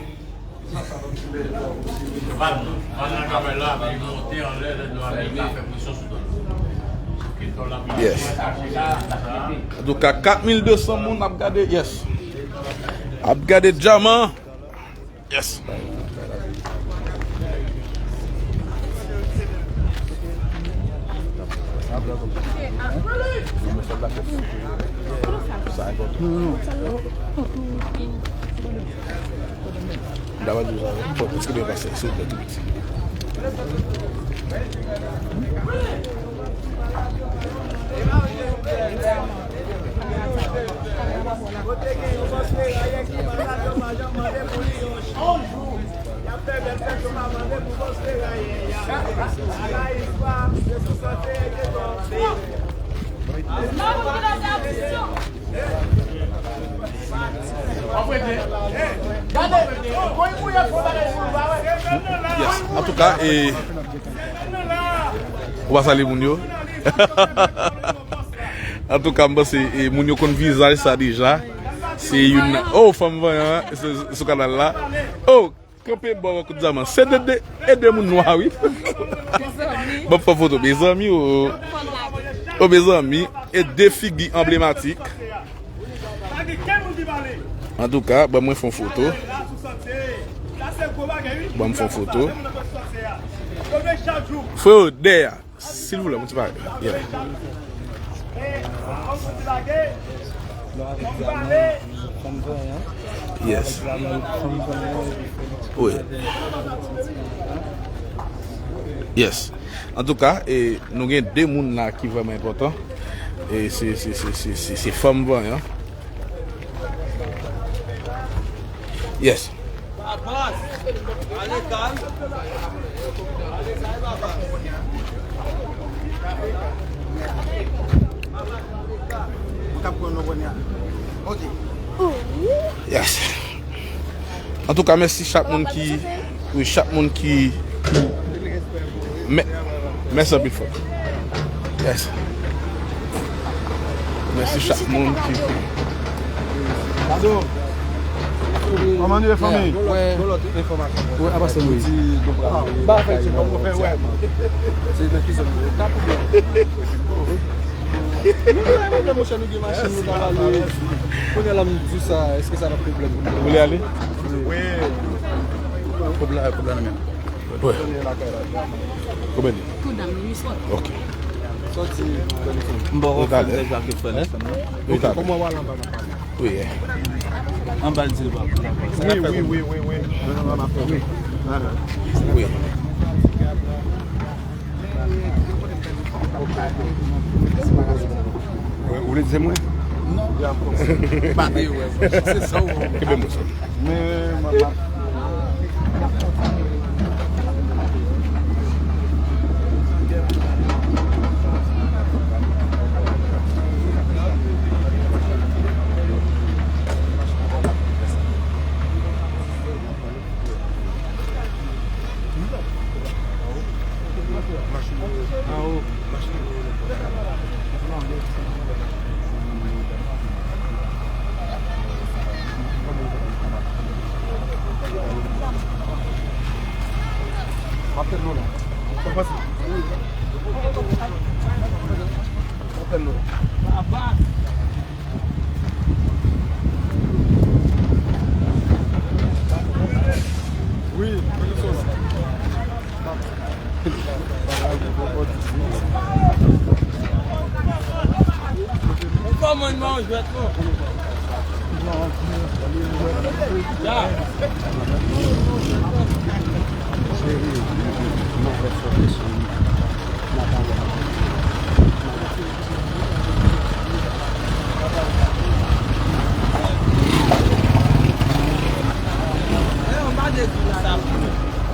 Yes. Antouka, kat mil de san moun ap gade, yes. Ap gade Djaman. Yes. M ta va di w sa, fò w eksplike pase, silvouplè, tou piti. Kote gen yon bòs ferayè ki malad, yo pa janm mande pou li yon jou. Y ap fè bèl fèt, yo pa mande pou bòs ferayè a. Analiz pa, se sou sante e gen kòmsi. Yes. Antouka, e, ou pa salye moun yo. Antouka, m panse, e, moun yo konn vizaj sa deja. Se youn nan, oh, fanm vanyan, se, sou kanal la. Oh, kanpe bò kout Djaman. Se de, de, e de moun nwa, wi. Mezanmi. Ban m fè foto, mezanmi, oh. Oh, mezanmi, e de figi anblematik. Antouka, ban mwen fè yon foto. Ban m fè yon foto. Freo, dèyè a. Silvouplè, yon ti bagay. Yeah. Yes. Wi. Yes. Antouka, e, nou gen de moun la ki vrèman enpòtan. E se, se, se, se, se, se fanm vanyan. Yes. Yes. Antouka, mèsi chak moun ki, wi, chak moun ki, mè-, mèsi anpil, frè. Yes. Mèsi chak moun ki, Kòman nou ye, fanmi? Gon lòt enfòmasyon. Wi, apa se wi. Ba fè ti. Se nan ki zòn nou ye? Kap oubyen? Nou gen pwoblèm, monchè, nou gen machin, nou ka pale. Kounye a la m di sa, èske sa pa pwoblèm pou nou? Ou vle ale? Wi. Kòb la, kòb la nan men m. Wi. Kòb la. Ok. Sòti. M poko fin fè jwa ke frè nèt. Kòman w al anba nan pale? Wi. Anba l di l pa pou la. Wi, wi, wi, wi, wi. Wi. Ou vle di se mwen? Non. Pa de wè, se sa w wè. Kenbe m sa. Men, mwen, mwen,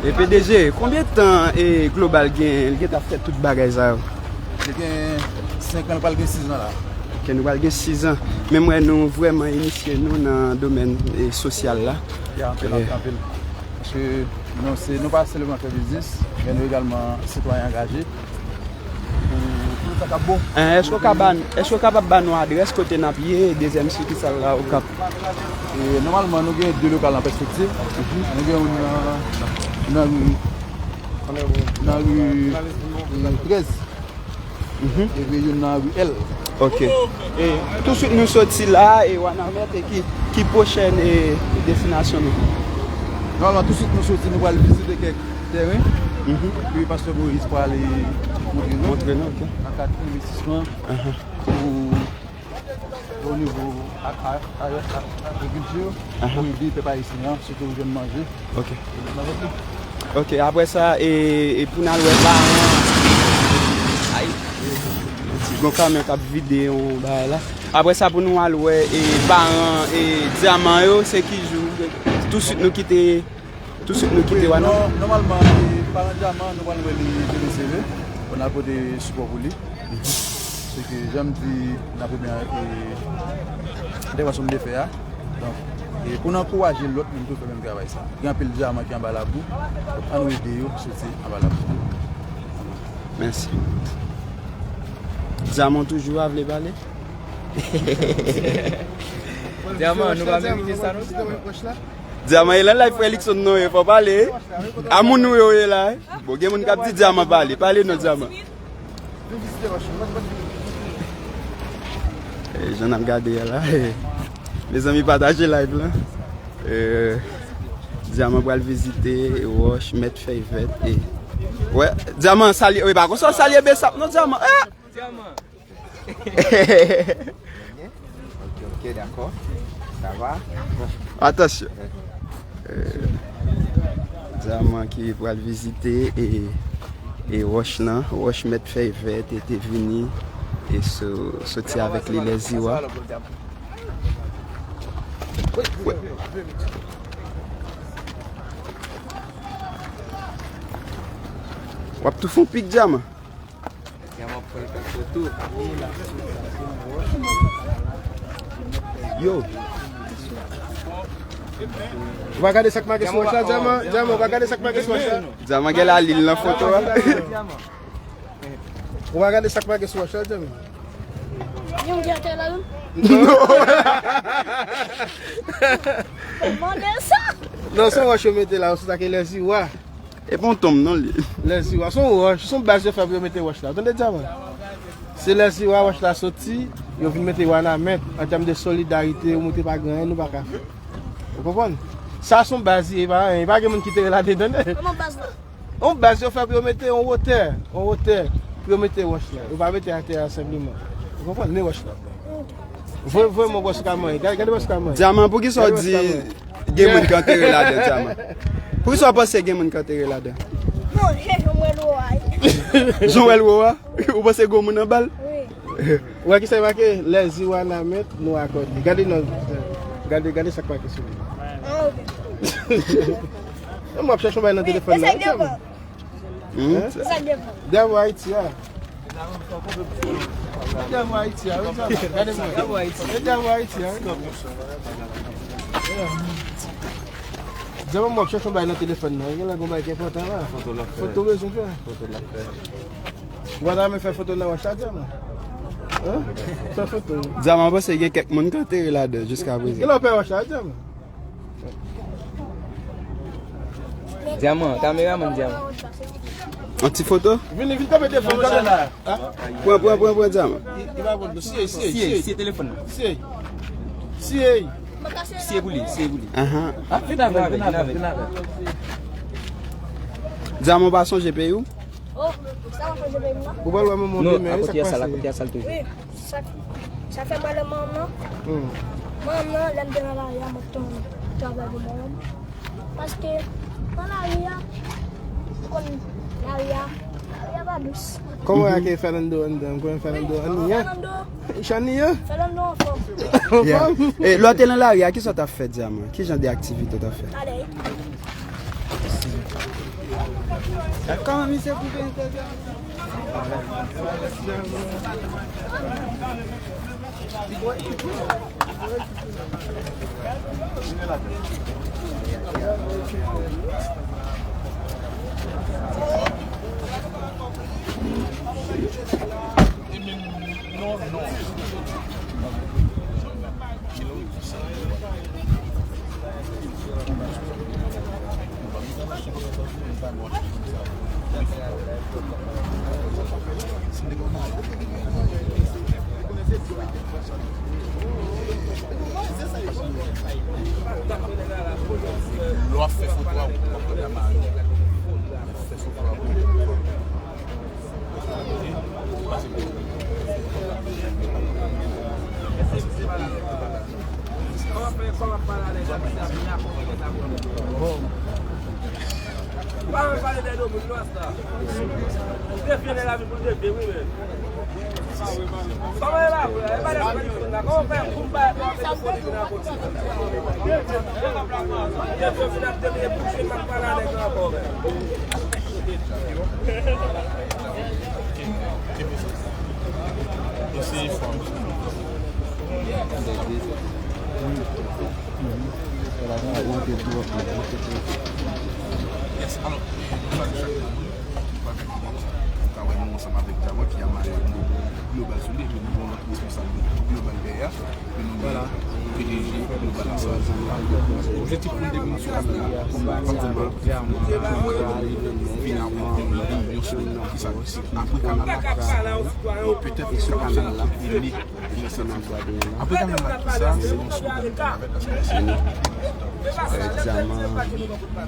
E P D G, konbyen tan e Global gen, li gentan fè tout bagay sa yo? Li gen senk an, li pral gen sis an la. Ok, nou pral gen sis an. Men m wè nou vrèman inisye nou nan domèn, e, sosyal la. Ya, anpil, anpil. Paske nou se, nou pa sèlman fè biznis, men nou egalman sitwayen angaje. Pou, pou sa k ap bon. Eh, èske w ka ba, èske w kapab ba nou adrès kote n ap ye, dezyèm sikisal la, Okap? E, nòmalman, nou gen de lokal an pèspektiv. Nou gen youn nan, nan ri, nan ri, e, trèz. Epi youn nan ri L. Ok. E, touswit nou soti la, e Wanament, e ki, ki pwochèn, e, destinasyon nou? Nòmalman, touswit nou soti, nou pral vizite kèk teren. Epi pastè Moïse pral montre nou. Montre nou, ok. Nan kad envestisman pou o nivo a, a, a, a, agrikilti, pou ede pèp ayisyen an, sitou jwenn manje. Ok. E nou avèk li. Ok, apre sa, e, e pou n al wè paran. Ay. Gon kamyon k ap vide yon bagay la. Apre sa, pou nou al wè, e, paran, e, Dyaman yo, se ki jou? Touswit nou kite Touswit nou kite Wi, Wanament. Nò-, nòmalman, e, paran Dyaman, nou pral wè li vini sere pou n al pote sipò pou li. Se ke, jan m di nan premye, e, entèvansyon m te fè a. Donk, e, pou n ankouraje lòt moun tou fè menm travay sa. Gen anpil Dyaman ki anba labou. Donk, ann nou ede yo soti anba labou. Mèsi. Dyaman toujou pa vle pale? Dyaman, nou pa merite sa non. Dyaman e lan live frè Luckson non, e fò pale. A moun nou yo ye la. Bon, gen moun k ap di Dyaman pale. Pale non, Dyaman. E, jan n ap gade a la. Mezanmi, pataje live la. E, Dyaman pral vizite wòch, mèt fèy vèt. E, wè, Dyaman salye, e pa konsa w salye Besap non, Dyaman. E! Dyaman. Ok, ok, dakò. Sa va? Atansyon. Eh, Dyaman ki pral vizite e, e wòch lan, wòch mèt fèy vèt e te vini e so-, soti avèk li lè Ziwa. W ap tou fè yon pik Dyaman. Yo. Ou pa gade sa k make sou wòch la, Dyaman? Dyaman, ou pa gade sa k make sou wòch la? Dyaman gen lalin nan foto a. Ou pa gade sa k make sou wòch la, Dyaman? Yon gen atè la, non? Mande sa. Non, se yon wòch yo mete la, se sa ke lèziwa. E pa yon tonm non li. Lèziwa, se yon wòch, se yon baz yo fè pou yo mete wòch la. Ou tande dyaman? Se lèziwa wòch la soti, yo vin mete wanament. An tèm de solidarite, yo montre pa gen anyen nou pa ka fè. Ou konprann? Sa se yon baz, li pa anyen. Pa gen moun ki te rele ladan, tande. Kòman baz la? Yon baz yo fè pou yo mete yon wotè, yon wotè, pou yo mete wòch la. Yo pa mete atè a senpleman. Ou konprann? Men wòch la. Voye, voye mwen wè si w ka manyen. Gade, gade wè si w ka manyen. Dyaman, poukisa w di gen moun ki antere ladan, Dyaman? Poukisa w panse gen moun ki antere ladan? Bon, je, je mwen lwo a. Jan w wè l wo a? Ou panse gen moun anba l? Wi. Ou wè ki sa e make? Lèziwa wanament nou akòde. Gade non. Gade, gade sa k make sou li. Ah, ok. Mwen ap chèche yon bagay nan telefòn nan. Wi, e sa k devan. Hmm? E sa k devan. Dyaman Ayiti a. Dyaman Ayiti a, wi, dyaman. Gade mwen. Dyaman Ayiti a, wi. Dyaman, mwen ap chèche yon bagay nan telefòn nan. Gen lè gen yon bagay ki enpòtan la. Foto l ap fè. Foto bezwen fè. Foto l ap fè. Ou pa ta renmen fè foto nan wòch la, Dyaman? Hein? Fè foto. Dyaman, mwen panse gen kèk moun k antere ladan jiska prezan. Gen lè w pè wòch la, Dyaman? Dyaman, kameramann Dyaman. Yon ti foto? Vini, vini kanpe devan, kanpe la. Pran, pran, pran, pran Dyaman. Li, li pa bon, siye, siye, siye, siye telefòn nan. Siye. Siye. Siye pou li, siye pou li. Ahan. Ah, vin avè, vin avè, vin avè. Dyaman, ou pa sonje peyi w? Oh, sa w ap fè de peyi m nan? Ou pral wè manman w demen, wi, sa k pase? Non, akote a sal, akote a sal toujou. Wi, sa, sa fè m pale manman m nan. Hmm. Manman m nan, lè m te nan lari a, mwen t konn travay pou manman m. Paske, nan lari a, ou konn lari a, lari a pa dous. Kòman w ap Fernando anndan? M konnen Fernando anni, hein? Fernando. Chani, hein? Fernando anfòm. Yeah. E lè w te nan lari a, kisa w t ap fè, Dyaman? Ki jan de aktivite w t ap fè? Ale. Kòman misye koupe entèvyou a? Non, non. Lè w ap fè foto a, ou konprann a mari. Fè foto a pou ou. Eseye fò. Yes, alò, e, nou salye chak moun ki pa vin konnen sa. Ou ka wè nou ansanm avèk Dyaman ki a mari nou global sou li, epi nou gen yon lòt responsab global dèyè a. Ke nou gen P D G Global Assurance. Objektif pou nou te vin sou kanal la, kòm, kòm di nou, vin avèk yon, yon, yon slogan ki sa, ki se apre kanal la, ki sa, e petèt ki sa, ki sa, ki sa, apre kanal la, ki sa, se yon slogan nou te avèk, paske se nou, euh, Dyaman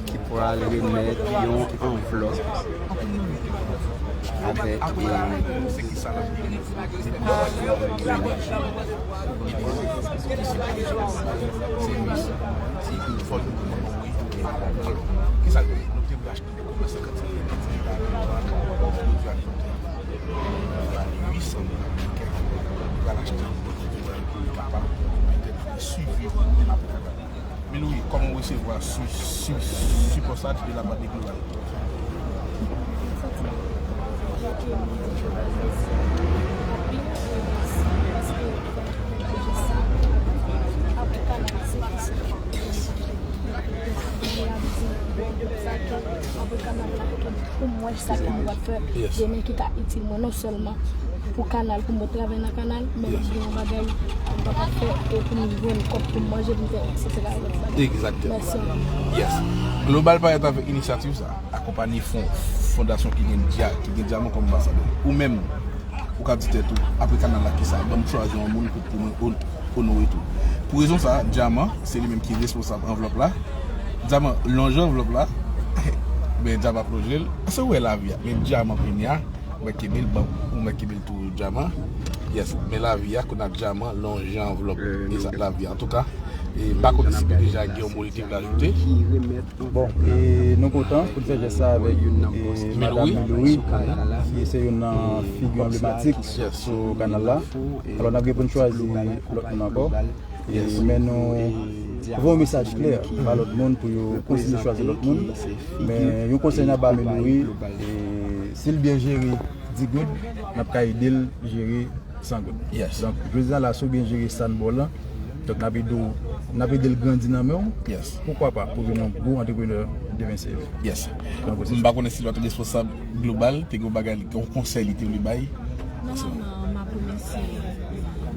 ki pral remèt yon anvlòp avèk, euh, Kisa l ye? Nou te vle achte de kòb la senkant milyon, pral achte yon pòt pou papa, pou mete nan swivi apre. Meloui, kòman w resevwa sou, sou, sipò sa de la part de Global? Pou mwen, sa ke nou ap fè demen ki ka itil mwen non sèlman Pou kanal, pou mwen travay nan kanal, men m gen yon bagay pou m kapab fè e pou m jwenn kòb pou m manje, pou m fè et cetera lòt bagay. Exactement. Mèsi anpil. Yes. Global parèt avèk inisyativ sa, akonpanye fon, fondasyon ki gen dya, ki gen Dyaman kòm anbasadè. Ou menm, ou ka di tèt ou, apre kanal la, kisa? Ban m chwazi yon moun pou, pou mwen on- onore tou. Pou rezon sa, Dyaman, se li menm ki responsab anvlòp la. Dyaman lonje anvlòp la, men Dyaman ap lonje l. Paske ou wè lavi a, men Dyaman kounye a, ou mèt kenbe l, bon, ou mèt kenbe l tou Dyaman. Yes, men lavi a, kounye a Dyaman lonje anvlòp. E sa, lavi a. Antouka, e m pa konn si P D G a gen yon mo li te vle ajoute. Bon, e nou kontan pou n fè jès sa avèk e, Madanm Milouri, ki se youn nan figi anblematik sou kanal la. Alò, n ap gen pou n chwazi lòt moun ankò. E, men nou voye yon mesaj klè ba lòt moun pou yo kontinye chwazi lòt moun. Men yon konsèy n ap ba Milouri, e, si l byen jere dis goud, n ap ka ede l jere san goud. Donk, jodi a la, si w byen jere sa n ba w lan, donk n ap ede w, n ap ede l grandi nan men w. Poukwa pa pou vin yon gwo antreprenè demen save. Donk, se M pa konnen si lòt responsab global te gen yon bagay, yon konsèy li te vle bay. Non, non, non, m ap remèsye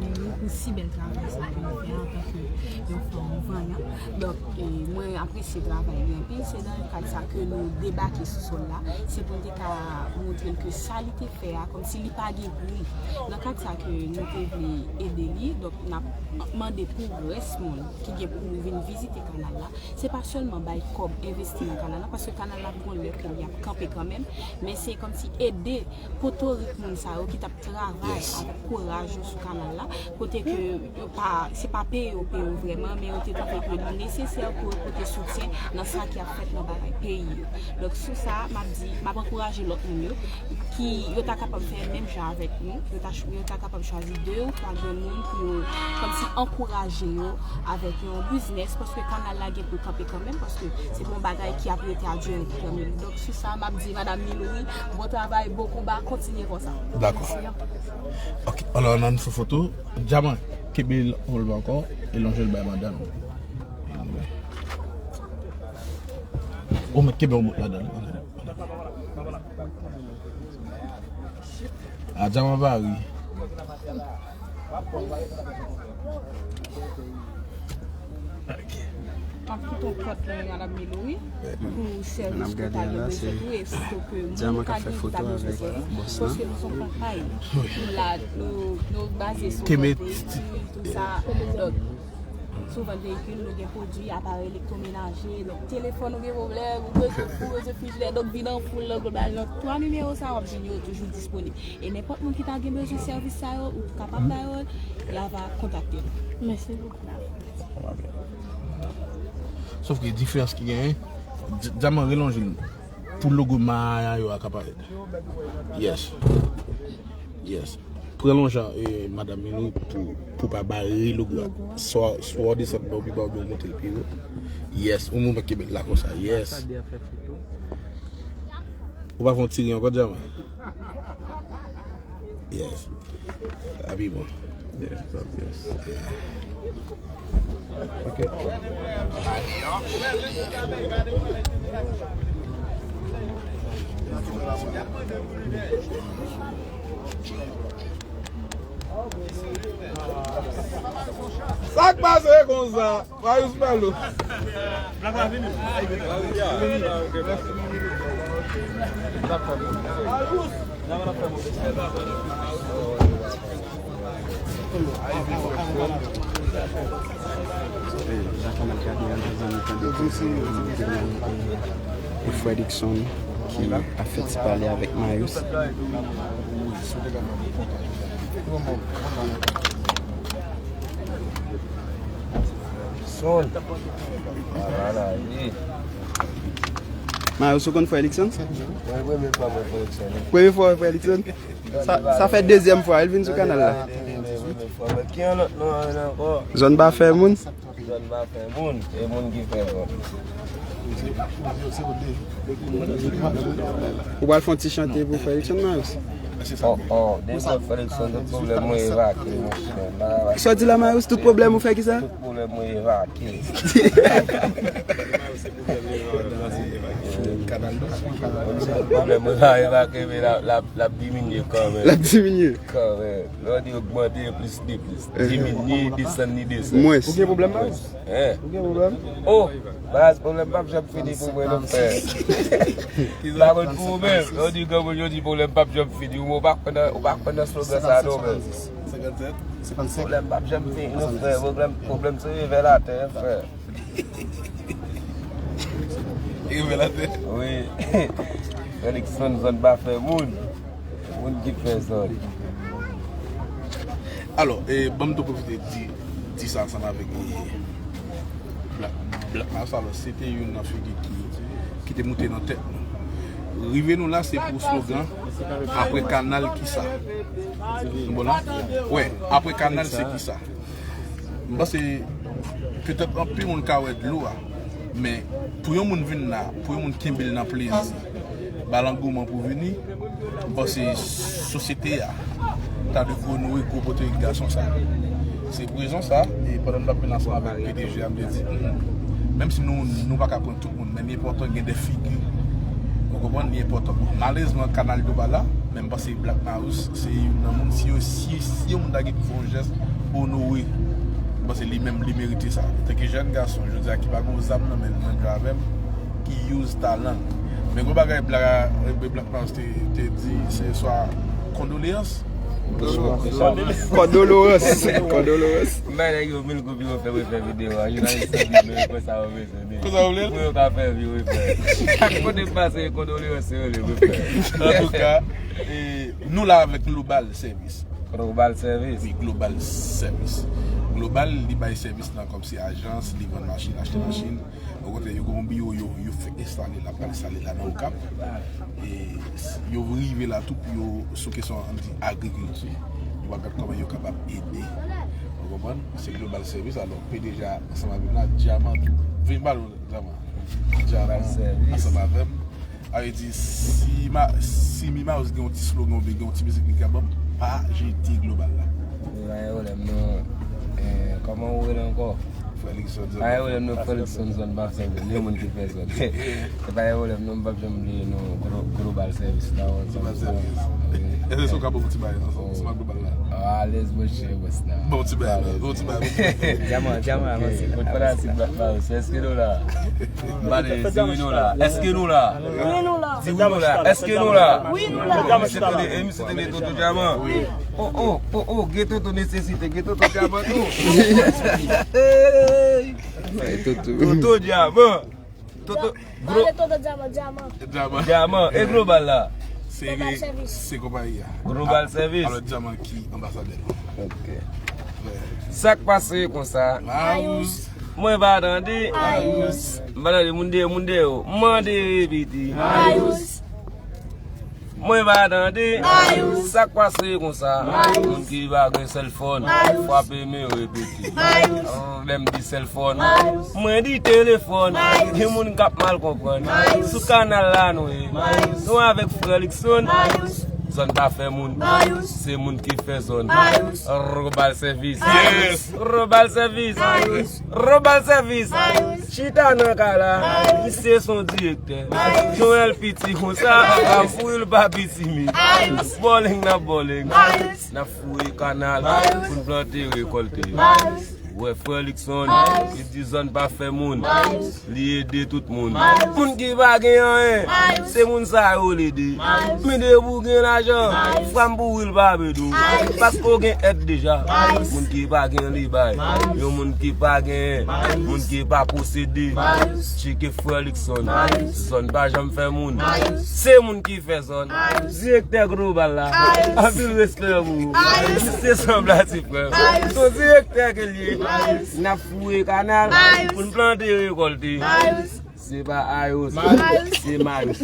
nou pou si bèl travay sa ke nou fè antanke yon fanm vanyan. Donk, e, mwen apresye travay li anpil. Se nan kad sa ke nou debake sou sòl la. Se pou n te ka montre l ke sa li te fè a, kòmsi li pa gen pri. Nan kad sa ke nou te vle ede li, donk n ap mande pou rès moun ki gen pou vin vizite kanal la, se pa sèlman bay kòb envesti nan kanal la, paske kanal la ap gon lè ke li ap kanpe kanmenm, men se kòmsi ede potorik moun sa yo ki t ap travay avèk kouraj yo sou kanal la, kote ke yo pa, se pa peye yo peye yo vrèman, men yo te twouve ke li nesesè pou yo pote soutyen nan sa ki ap fèt nan bagay peyi yo. Donk, sou sa, m ap di, m ap ankouraje lòt moun yo, ki yo ta kapab fè menm jan avèk nou, yo ta, ch- yo ta kapab chwazi de ou twa grenn moun pou yo, kòmsi, ankouraje yo avèk yon biznès, paske kanal la gen pou kanpe kanmenm, paske se pa yon bagay ki ap rete a durée éternelle. Donk, sou sa, m ap di, Madanm Milouri, bon travay, bon konba, kontinye konsa. Dakò. Mèsi anpil. Ok, alò, nan fè foto, Dyaman, kenbe anvlòp la ankò, e lonje l bay madanm. Ou mèt kenbe yon bout ladan l. A Dyaman pa ri. Ok. M ap kite w kòt la, Madanm Milouri, pou sèvis ke w ta gen bezwen tou, e sitou ke moun ou ka gen ki ta bezwen sèvis, paske nou se yon kanpay. Nou la, nou, nou baze sou vant veyikil, tou sa. Donk, sou vant veyikil, nou gen pwodui, aparèy elektromenaje, donk telefòn ou gen pwoblèm, ou bezwen fou, bezwen frijidè, donk vin an foul nan global, nan twa nimewo sa, w ap jwenn yo toujou disponib. E nenpòt moun ki ta gen bezwen sèvis sa yo, ou kapab ba yo, y a va kontakte nou. Mèsi bokou. Sof ke diferans ki genyen, Dyaman relonje l pou logo Maya yo a ka parèt. Yes. Yes. Pran lonjan, e, Madanm Milouri pou, pou pa bare logo a. Swa, swa w desann ba w pi ba w, ou monte l pi wo. Yes. Ou mwen ki met la konsa. Yes. Ou pa fè yon ti ri ankò, Dyaman? Yes. Sa pi bon. Yes, yes. Ok. Sa k pase konsa? Marius Melo. Hey, Jacques Amal Cadeau, mezanmi, tande tout se yon demwazèl, e Fredrickson ki ap fè ti pale avèk Marius. Son. Marius, ou konn Fredrickson? Mwen, premye fwa mwen Fredrickson. Premye fwa ou wè Fredrickson? Sa, sa fè dezyèm fwa, el vin sou kanal la. Ki yon lòt non ankò? Zòn pa fè moun. Zòn pa fè moun, e moun ki fè zòn. Ou pral fè yon ti chante pou Fredrickson, Marius? Oh, oh, depi Fredrickson, tout pwoblèm mwen evakye, monchè. Sa w di la, Marius, tout pwoblèm ou fè kisa? Tout pwoblèm mwen evakye. Pwoblèm mwen la, e pa kenbe la, la, l ap diminye kanmenm. L ap diminye. Kanmenm. Lè w di ogmante, plis li plis. Diminye, desann li desann. Mwens. Ou gen pwoblèm, baz? Hein? Ou gen pwoblèm? Oh, baz, pwoblèm p ap janm fini pou mwen non, frè. Pa konn pou ou menm. Lè w di granmoun yo di pwoblèm p ap janm fini. Ou pa konn, ou pa konn nan slogan sa non, men. Senkannsenk? Senkannsenk? Pwoblèm p ap janm fini non, frè. Pwoblèm, pwoblèm se revè latè, frè. Li revè latè. Wi. Felixson, zòn pa fè moun. Moun ki fè zòn. Alò, e, ban m tou pwofite di, di sa ansanm avèk, e, Black, Black Mars. Alò, se te youn nan figi ki, ki te moute nan tèt nou. Rive nou la, se pou slogan, apre kanal kisa? Nou bon la? Wè, apre kanal se kisa? M panse petèt anpil moun ka wè dlo a, men pou yon moun vin la, pou yon moun kenbe l nan plezi, ba l angouman pou vini, m panse sosyete a ta dwe onore gwo potorik gason sa. Se pou rezon sa, e pandan n t ap vin ansanm avèk P D G a, m te di, hmm, menm si nou, nou pa ka pran tout moun, men li enpòtan gen de figi. Ou konprann? Li enpòtan. Malerezman, kanal yo pa la, men m panse Black Marius se youn nan moun, si yo, si, si yon moun ta gen pou fè yon jès, onore. M panse li menm, li merite sa. Antanke jèn gason, jodi a, ki pa gen zam nan men l, menm jan avè m, ki use talan l. Men gwo bagay Black, Black Marius te, te di, se swa kondoleyans. Kondoleyans. Kondoleyans. M bay nèg yo mil goud pou yo fè mwen fè videyo a. Yo nan Estazini, men yo fè sa yo bezwen. Konsa w vle l? Pou yo ka fè vi wi frè. Chak kote m pase, kondoleyans se rele wi frè. Antouka, e, nou la avèk Global Service. Global Service? Wi, Global Service. Global, li bay sèvis nan kòmsi ajans, li vann machin, achte machin. Okontrè, yo gen yon biwo, yo, yo fèk enstale la, pral enstale la nan Okap. E s- yo rive la tou pou yo sou kesyon, ann di, agrikilti. Yo ap gad kòman yo kapab ede. Ou konprann? Se Global Service, alò, P D G a ansanm avè m la, Dyaman tou. Vin pale w, Dyaman. Dyaman ansanm avè m. A vle di, si ma, si Mimaus gen yon ti slogan oubyen gen yon ti mizik li ka ban m, pa jete Global la. Li pa gen pwoblèm non. Eh, kòman ou rele ankò? Felixson. Pa gen pwoblèm non, Felixson zòn pa fè moun, yon moun ki fè zòn. Se pa gen pwoblèm non, m p ap janm bliye non, Glo- Global Service la. Global Service. Èske se ou ka ban m ti bagay ansanm, ansanm ak Global la? Alèz monchè, bòs la. Bon ti bagay la, bon ti bagay. Dyaman, Dyaman avanse. Bon fanatik Black Marius, èske nou la? Mande, di wi nou la. Èske nou la? Wi nou la. Di wi nou la. Èske nou la? Wi nou la. Misye tande, e misye tande Toto Dyaman. Wi. Oh, oh, oh, oh, gen Toto nesesite, gen Toto Dyaman tou. Toto. Toto Dyaman. Toto, gwo. Pale Toto Dyaman, Dyaman. Dyaman. Dyaman. E Global la? Se, Global Service. Se konpayi a. Global Service. Alò, Dyaman ki anbasadè nou. Ok. Sa k pase konsa? Marius. Mwen pa tande. Marius. M pa tande moun dèyè, moun dèyè yo. Mande repete. Marius. Mwen pa tande. Marius. Sa k pase konsa? Marius. Moun ki pa gen sèlfòn, Marius, frape men repete. Marius. Lè m di sèlfòn, Marius, mwen di telefòn. Marius. Gen moun k ap mal konprann. Marius. Sou kanal la nou ye. Marius. Nou avèk frè Likson. Marius. Zòn pa fè moun. Marius. Se moun ki fè zòn. Marius. Global Service. Marius. Global Service. Marius. Global Service. Marius. Chita nan kay la. Marius. Misye se yon direktè. Marius. Joel piti konsa, pou l pa piti mi. Marius. Bòlèng nan bòlèng. Marius. N ap foure kanal, Marius, pou n plante, rekòlte. Marius. Ou wè frè Likson, Marius, li di zòn pa fè moun. Marius. Li ede tout moun. Marius. Moun ki pa gen anyen, Marius, se moun sa yo l ede. Marius. Men depi w gen lajan, Marius, fwa m pou ou l pa bed ou. Marius. Paske w gen èd deja. Marius. Moun ki pa gen li bay. Marius. Yon moun ki pa gen, Marius, moun ki pa posede. Marius. Tcheke frè Likson. Marius. Zòn pa janm fè moun. Marius. Se moun ki fè zòn. Marius. Direktè Global la. Marius. Anpil respè pou ou. Marius. Se sanblati frè. Marius. Se yon direktè ke l ye. Marius. N ap foure kanal, Marius, pou n plante, rekòlte. Marius. Se pa Ayos. Marius. Se Marius.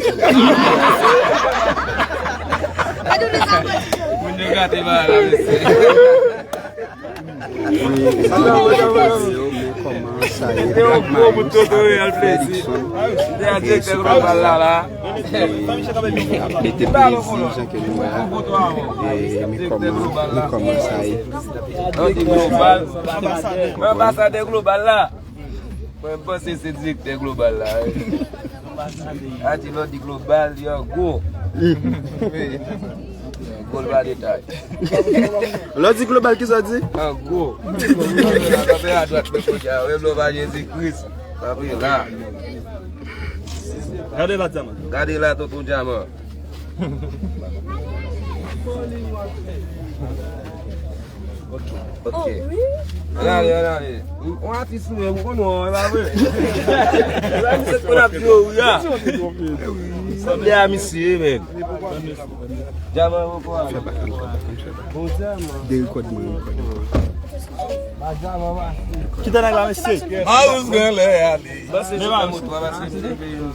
Moun yo gate ba la, mesye. Wi, sa nou wè nan videyo, men kòman sa ye, Black Marius avèk Felixson, e, sou kanal la, e, ap mete plezi, jan ke nou wè a, e, men kòman, men kòman sa ye. Anbasadè Global la. Mwen, m panse se direktè Global la, wi. A di lò di global, li an gwo. An gwo, li pa detay. Lò di global, ki sa w di? An gwo. Kanpe adwat, men kounye a, menm lè w pa Jezi Kris, kanpe la. Gade la, Dyaman. Gade la, tonton Dyaman. Ok. Ann ale, ann ale. Yon atis nou ye, ou konn wè, e pa vre? E pa misye k konn ap di yo wi a. Sanble a misye, men. Dyaman, ou konn. Bon, Dyaman. De rekòd mwen, rekòd. Kite nèg la, mesye. Marouz gen lè ale. Pase sou moto a, pase sou peye yo.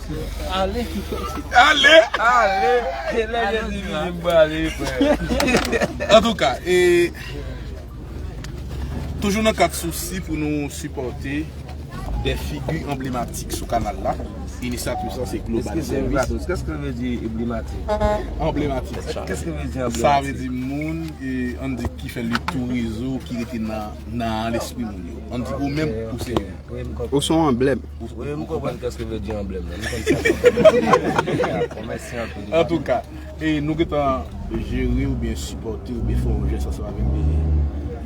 Ale. Ale. Ale. Lè Jezi vini, m prale, frè. Antouka, e, toujou nan kad sousi pou nou sipòte de figi anblematik sou kanal la, inisyativ sa se Global Service. Qu'est-ce que veut dire emblématique? Anblematik. Qu'est-ce que veut dire emblématique? Sa vle di moun, e, ann di ki fè le tour rezo, ki rete nan, nan lespri moun yo. Ann di ou menm ou se yon. Ou se yon anblèm. Wi, m konprann kèske vle di anblèm nan. M konn sa. Mèsi anpil. Antouka, e nou gentan jere oubyen sipòte oubyen fè yon jès ansanm avèk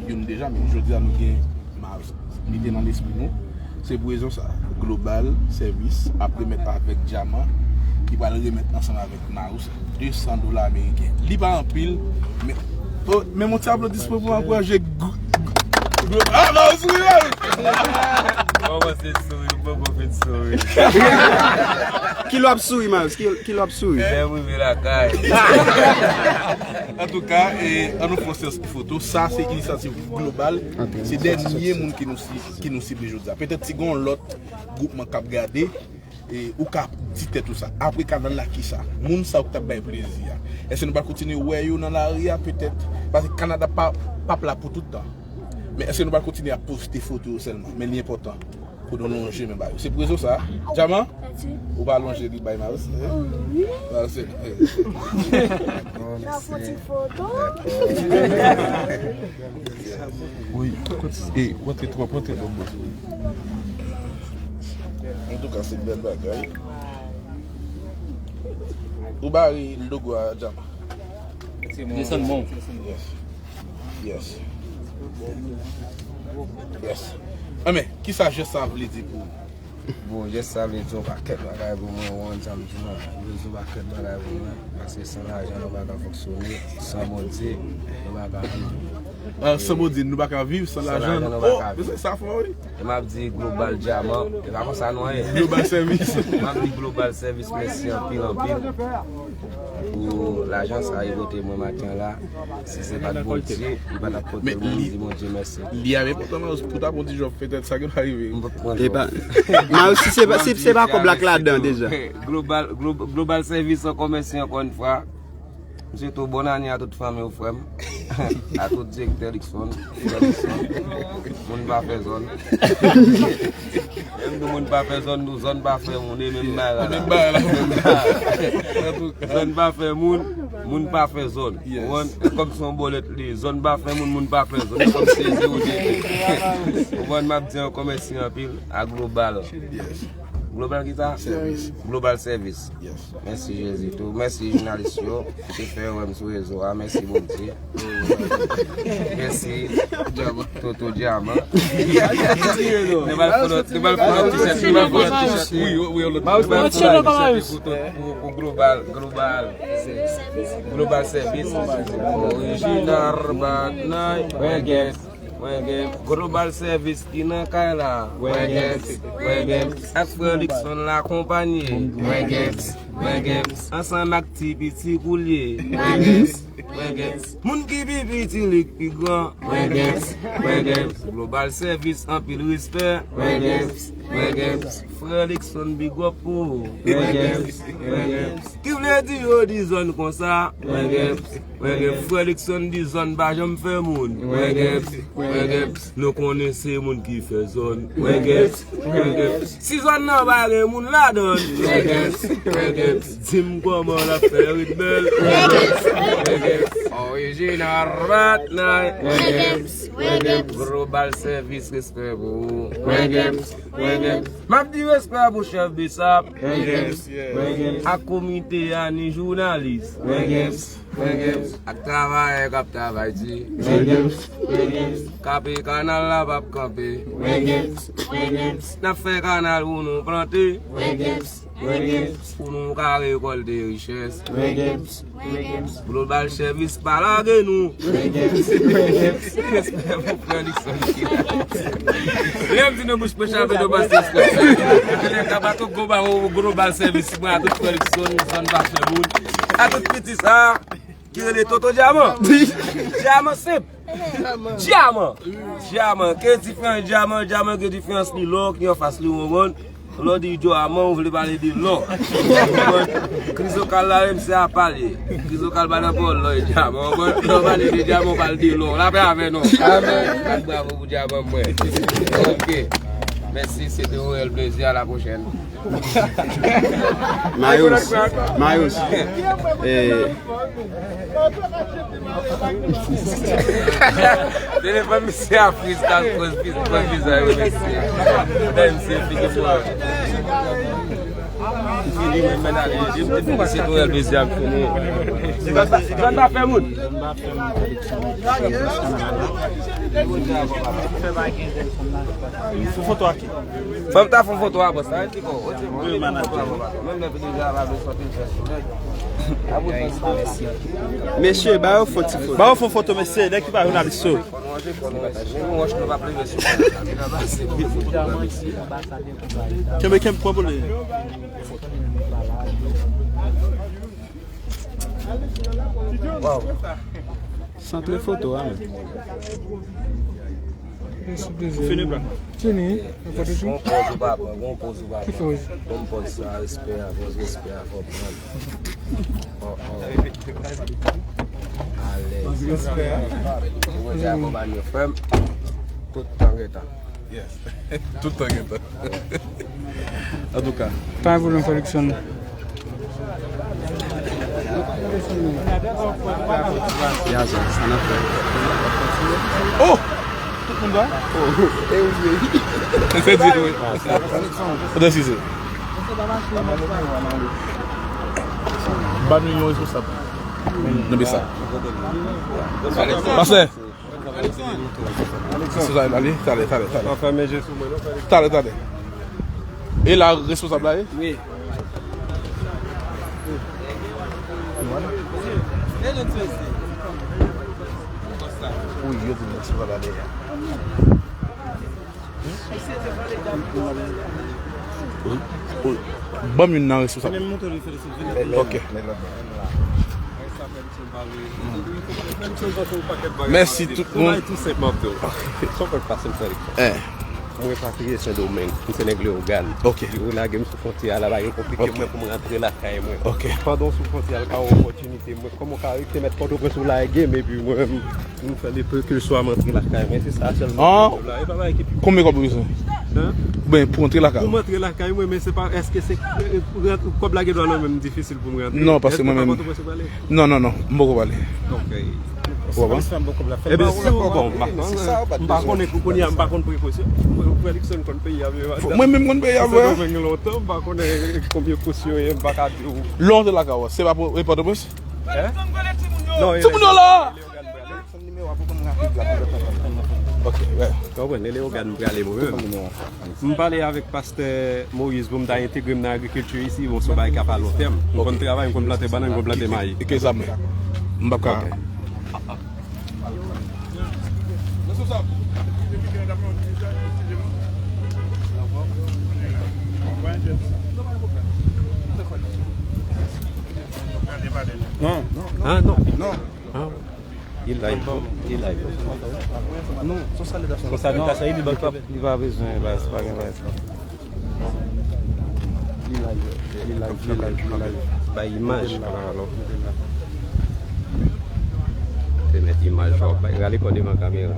youn deja, men jodi a nou gen Marouz. Li te nan lespri nou. Se pou rezon sa, Global Service ap remèt avèk Dyaman, ki pral remèt ansanm avèk Marouz de san dola ameriken. Li pa anpil, men, oh, men yon ti aplodisman pou ankouraje gwo, gwo, gwo, ah, Marouz, wi, wi. Mwen kòmanse souri, mwen poko fin souri. Ki lè w ap souri, Marouz? Ki, ki lè w ap souri? Lè m rive lakay. Antouka, e, ann nou fè yon sèl ti foto. Sa se inisyativ Global. Ok. Se dènye moun ki nou si-, ki nou sible jodi a. Petèt si gen yon lòt gwoupman k ap gade, e, ou ka di tèt ou sa. Apre kanal la, kisa? Moun sa yo k t ap bay plezi a. Èske nou pral kontinye wè yo nan lari a? Petèt. Paske kanal la pa, p ap la pou tout tan. Men èske nou pral kontinye ap poste foto yo sèlman? Men li enpòtan pou nou lonje men ba yo. Se pou rezon sa. Dyaman, ou pa lonje li bay Marouz. Wi. Nan fon ti foto. Wi, kote, e, w antre twòp, w antre twòp bò. Antouka, se bèl bagay. Ou bare logo a, Dyaman. Desann bon. Yes. Yes. Yes. Anben, kisa jès sa vle di pou ou? Bon, jès sa vle di yon pakèt bagay pou mwen, ou konn sa m di w la. Li vle di yon pakèt bagay pou mwen, paske san lajan, nou pa ka fonksyone, san Bondye, nou pa ka viv. Ah, san Bondye, nou pa ka viv, san lajan, nou pa ka viv. Oh, sa fò, wi. E m ap di Global Dyaman, e pa konsa non ye. Global Service. M ap di Global Service mèsi anpil, anpil. Pou lajan sa yo pote mwen maten la. Si se pa t Bondye, li pa t ap pote l, mwen di Bondye mèsi. Li ap enpòtan, Marouz, pou ta pran ti jòb, petèt sa gen pa rive. M pa pran jòb. Marouz, si se pa, si se pa kòb la k ladan deja. Global, Glo-, Global Service ankò mèsi ankò yon fwa. M swete yon bòn ane a tout fanmi w, frè m. A tout direktè Luckson, frè Luckson. Moun pa fè zòn. Menm nou moun pa fè zòn, nou zòn pa fè moun, e menm bagay la. Menm bagay la. Zòn pa fè moun, moun pa fè zòn. Yes. Ou konprann? E kòm se yon bòlèt li ye, zòn pa fè moun, moun pa fè zòn. E kòm se di ou de. Ou konprann, m ap di ankò mèsi anpil a Global. Yes. Global ki sa? Service. Global Service. Yes. Mèsi Jezi tou. Mèsi jounalis yo ki fè wè m sou rezo a. Mèsi Bondye. Mèsi Toto Dyaman. Nou pral fè lòt, nou pral fè lòt T-shirt, nou pral fè lòt T-shirt. Wi, wi, wi, lòt. Nou pral fè lòt T-shirt pou, pou, pou Global, Global. Global Service. Orijinal Batnay. Wè gen. Wè gen Global Service ki nan kay la. Wè gen, wè gen. Ak frè Luckson lakonpanye. Wè gen, wè gen. Ansanm ak ti piti koulye. Wè gen, wè gen. Moun ki pi piti li k pi gran. Wè gen, wè gen. Global Service anpil respè. Wè gen, wè gen. Frè Luckson big up pou ou. Wè gen, wè gen. Ki vle di yo di zòn konsa. Wè gen, wè gen. Frè Luckson di zòn pa janm fè moun. Wè gen, wè gen. Nou konnen se moun ki fè zòn. Wè gen, wè gen. Si zòn nan pa gen moun ladan l. Wè gen, wè gen. Di m kòman l ap fè ret bèl. Wè gen, wè gen. Orijinal Rat Night. Global Service, respè pou ou. M ap di respè pou chèf Bisap. Ak komite a, ni jounalis. Ak travayè k ap travay di. Kanpe kanal la p ap kanpe. N ap fè kanal pou nou plante. Pou nou ka rekòlte richès. Global Service pa lage nou. Respè pou frè Nixon ki la. Lè m di nou bouch mwen chape nou pase respè. Lè ka bato gwo ba ou Global Service mwen a tout frè Nixon, zòn Bachè Boul, a tout piti sa ki rele Toto Dyaman. Dyaman senp. Dyaman. Dyaman. Ke diferans dyaman, dyaman ke diferans li lò ki anfas li wonwon. Lè w di dyaman, ou vle pale de lò. Krizokal la menm se apa l ye. Krizokal pa nan pawòl lò e dyaman. Lè w pale de dyaman, ou pale de lò. Lapè avè nou. Bat bravo pou dyaman mwen. Ok. Mèsi, se te yon reyèl plezi. A la pwochèn. Mayous, Mayous. Eh, Telefòn misye a friz, ta friz, friz, friz, friz, a yo mesye. Dèyè misye figi pou an. Fini, men, men, ale, je te fini, se tou el mesye ap fini. Zòn pa fè moun. Fè foto a ki? Fè m ta fè foto a, bòs. Arete kò. Wi, manager. Menm lè deja pa bezwen sòti fè sou nèg. Mesye, ba yo fon ti foto. Ba yo fon foto, mesye. Nèg ki pa jounalis yo. Kenbe, kenbe, pran pou li. Wow. Santre foto a, men. Fini, bra. Fini. Gon pòz ou pa pran, gon pòz ou pa pran. Gon pòz sa, respè a, pòz respè a, fò pran. Oh, oh. Alèz. Respè a. Mwen te akonpanye frè m. Tout tan gentan. Yes. Tout tan gentan. Antouka. Pa gen pwoblèm, frè Luckson. Ya, sa, sa n ap fè. Oh! Tout moun ba? Oh, e ou ye? Se di wi. Ou te size. Ban nou yon responsab. Nan besa. Pastè. Alekson. Alekson. Alekson. Talè, talè, talè. Talè, talè. E la responsab la ye? Wi. Wi, yo di responsab la dèyè. Ban m youn nan responsab. Ok. Mèsi tout moun. Tou senp, m ap di w. Sa w konn pase m fè Alekson. Mwen repatriye Sendomeng. M se nèg Leyogàn. Ok. Yo lage m sou fwontyè a, la bagay konplike mwen pou m rantre lakay mwen. Ok. Pandan w sou fwontyè a, l ka yon opòtinite. Mwen, kòman w ka rete mèt Pòtoprens ou lage m, epi mwen menm, m fè le peu que soit m antre lakay mwen, se sa sèlman. Ah. Konbyen kòb ou bezwen? Hein? Oubyen pou antre lakay ou? Pou m antre lakay mwen, men se pa, èske se, eh, rant-, kòb la gen dwa nan men m difisil pou m rantre? Non, paske mwen menm. Èske pa Pòtoprens ou prale? Non, non, non, m poko prale. Ok. Ou konprann? Ebyen, si w, bon, m pa konnen, m pa konnen, kounye a, m pa konn prekosyon. Frè Luckson konn peyi a byen. Mwen menm konn peyi a byen. Sendomeng lontan, m pa konnen konbyen kosyon ye, m pa ka di w. Lè w antre lakay ou, se pa pou, e Pòtoprens? Hein? Non, timoun yo la! Ok, ouais. Ou konprann, e Leyogàn m prale mwen menm. M pale avèk pastè Moïse pou m ta entegre m nan agrikilti isi, bon, se yon bagay k ap a lon tèm. M konn travay, m konn plante bannann, m konn plante mayi. E ke sa mwen? M p ap ka. Non. Ah, non. Non. Ah. Li live, li live. Non, se yon salutasyon. Se yon salutasyon, li pa, li pa bezwen, li pa, se pa gen bagay sa. Li live, li live, li live, li live. Bay imaj, alò. Te mèt imaj, fò bay, rale kò devan kamera.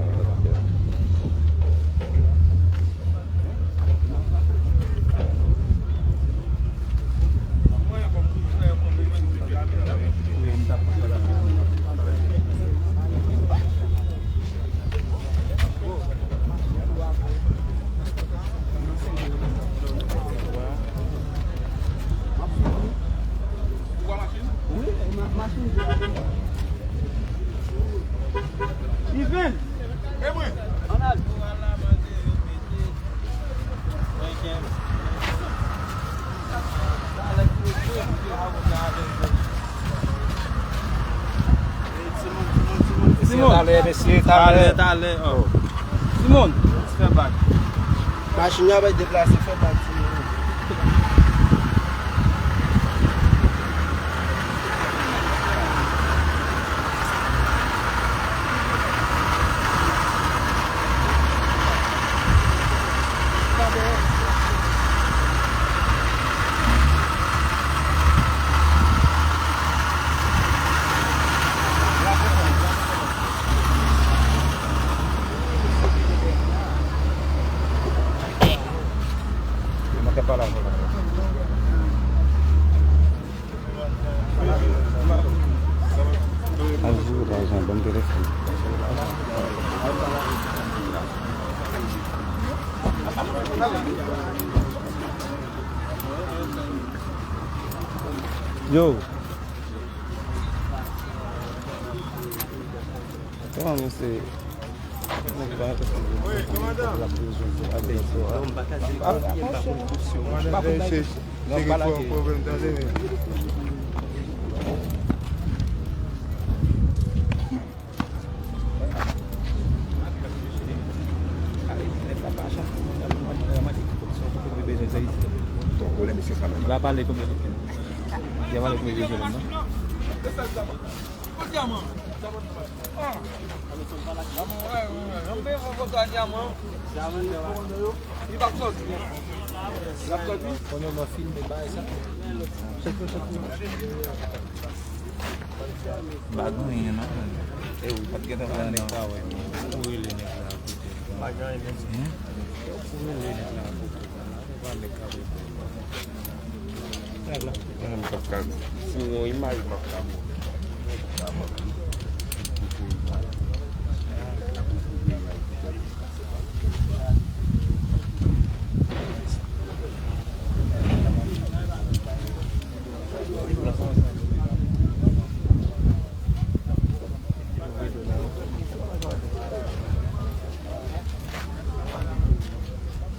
Simon. Talè, mesye, talè, talè. Simon. Fè bak. Machin yo ap deplase, fè bak, Simon. Al jwe lajan, ban m telefòn. Yo. Kòman mesye? La pale konbyen? Ya pale konbyen bezwen nan? Konnen nan fim de bagay sa. Pa gen anyen non. E ou pa t gentan wè non. Ou rele nèg la kote. Pa gen anyen menm. Ou rele nèg la kote. Mwen menm m p ap ka, si m wè yon imaj, m p ap ka.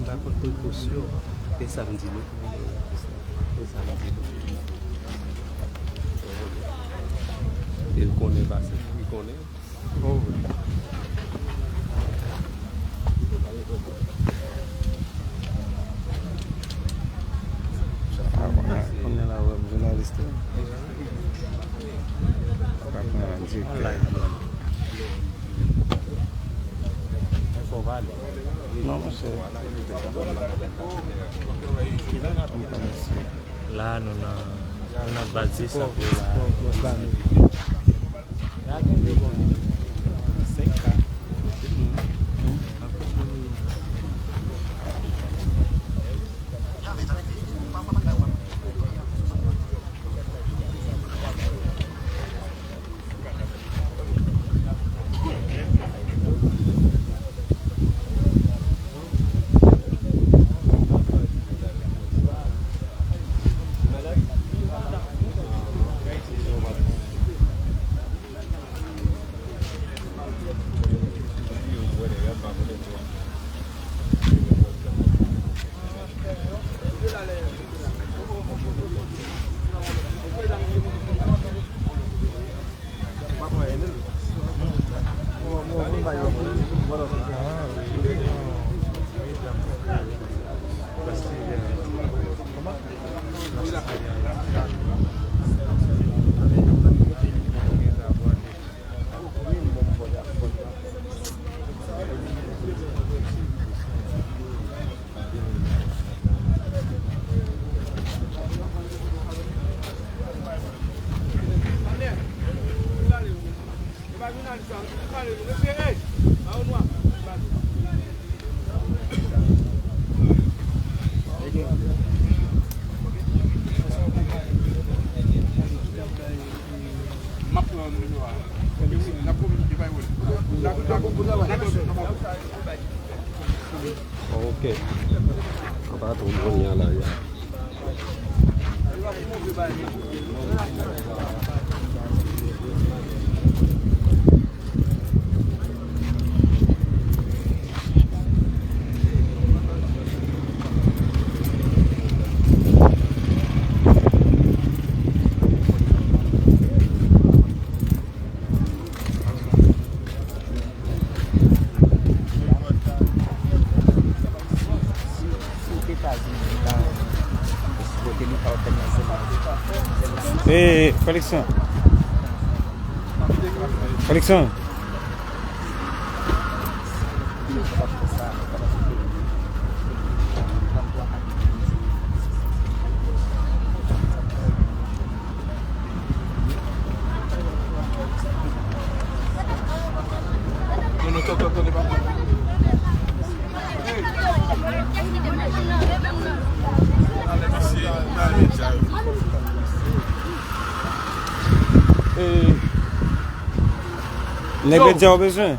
M pa konn prekosyon, e sa m di nou. E sa m di nou. E l konnen pase, li konnen. Oh. Kounye a la, wè m jounalis tou. Pa pran direktè. Non, monchè. La, nou nan, nou nan baz de sa pou la. La, gen de bon moun. Senk ka. Ok. An pa twò konnen la, ya. Ee, Felixson. Felixson. Ee, nèg yo di w bezwen.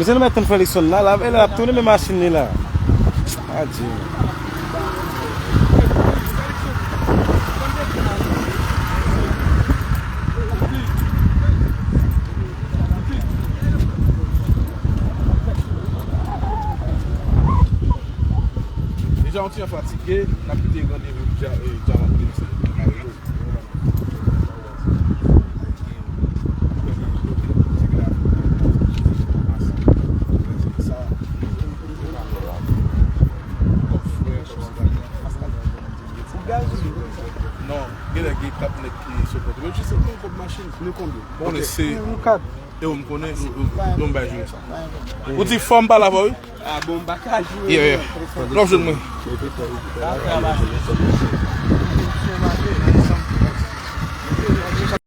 Mesye, nou mèt tann Felixson la, la, la, ap tounen men machin li la. Adye. Deja yon ti jan fatige, n ap kite randevou dja, e, dja rantre, se kare yo. Non, genlè gen kat nèg ki sou kont. Men jis se pou yon kòb machin. Nou konbyen? Bon, se yon kat. Yo, m konnen, yo, yo, yo, m bay jere sa. Ou di fò m pale avè w, wi. Ah bon, m pa ka jwe. Yeah, yeah. Lòm jwenn mwen.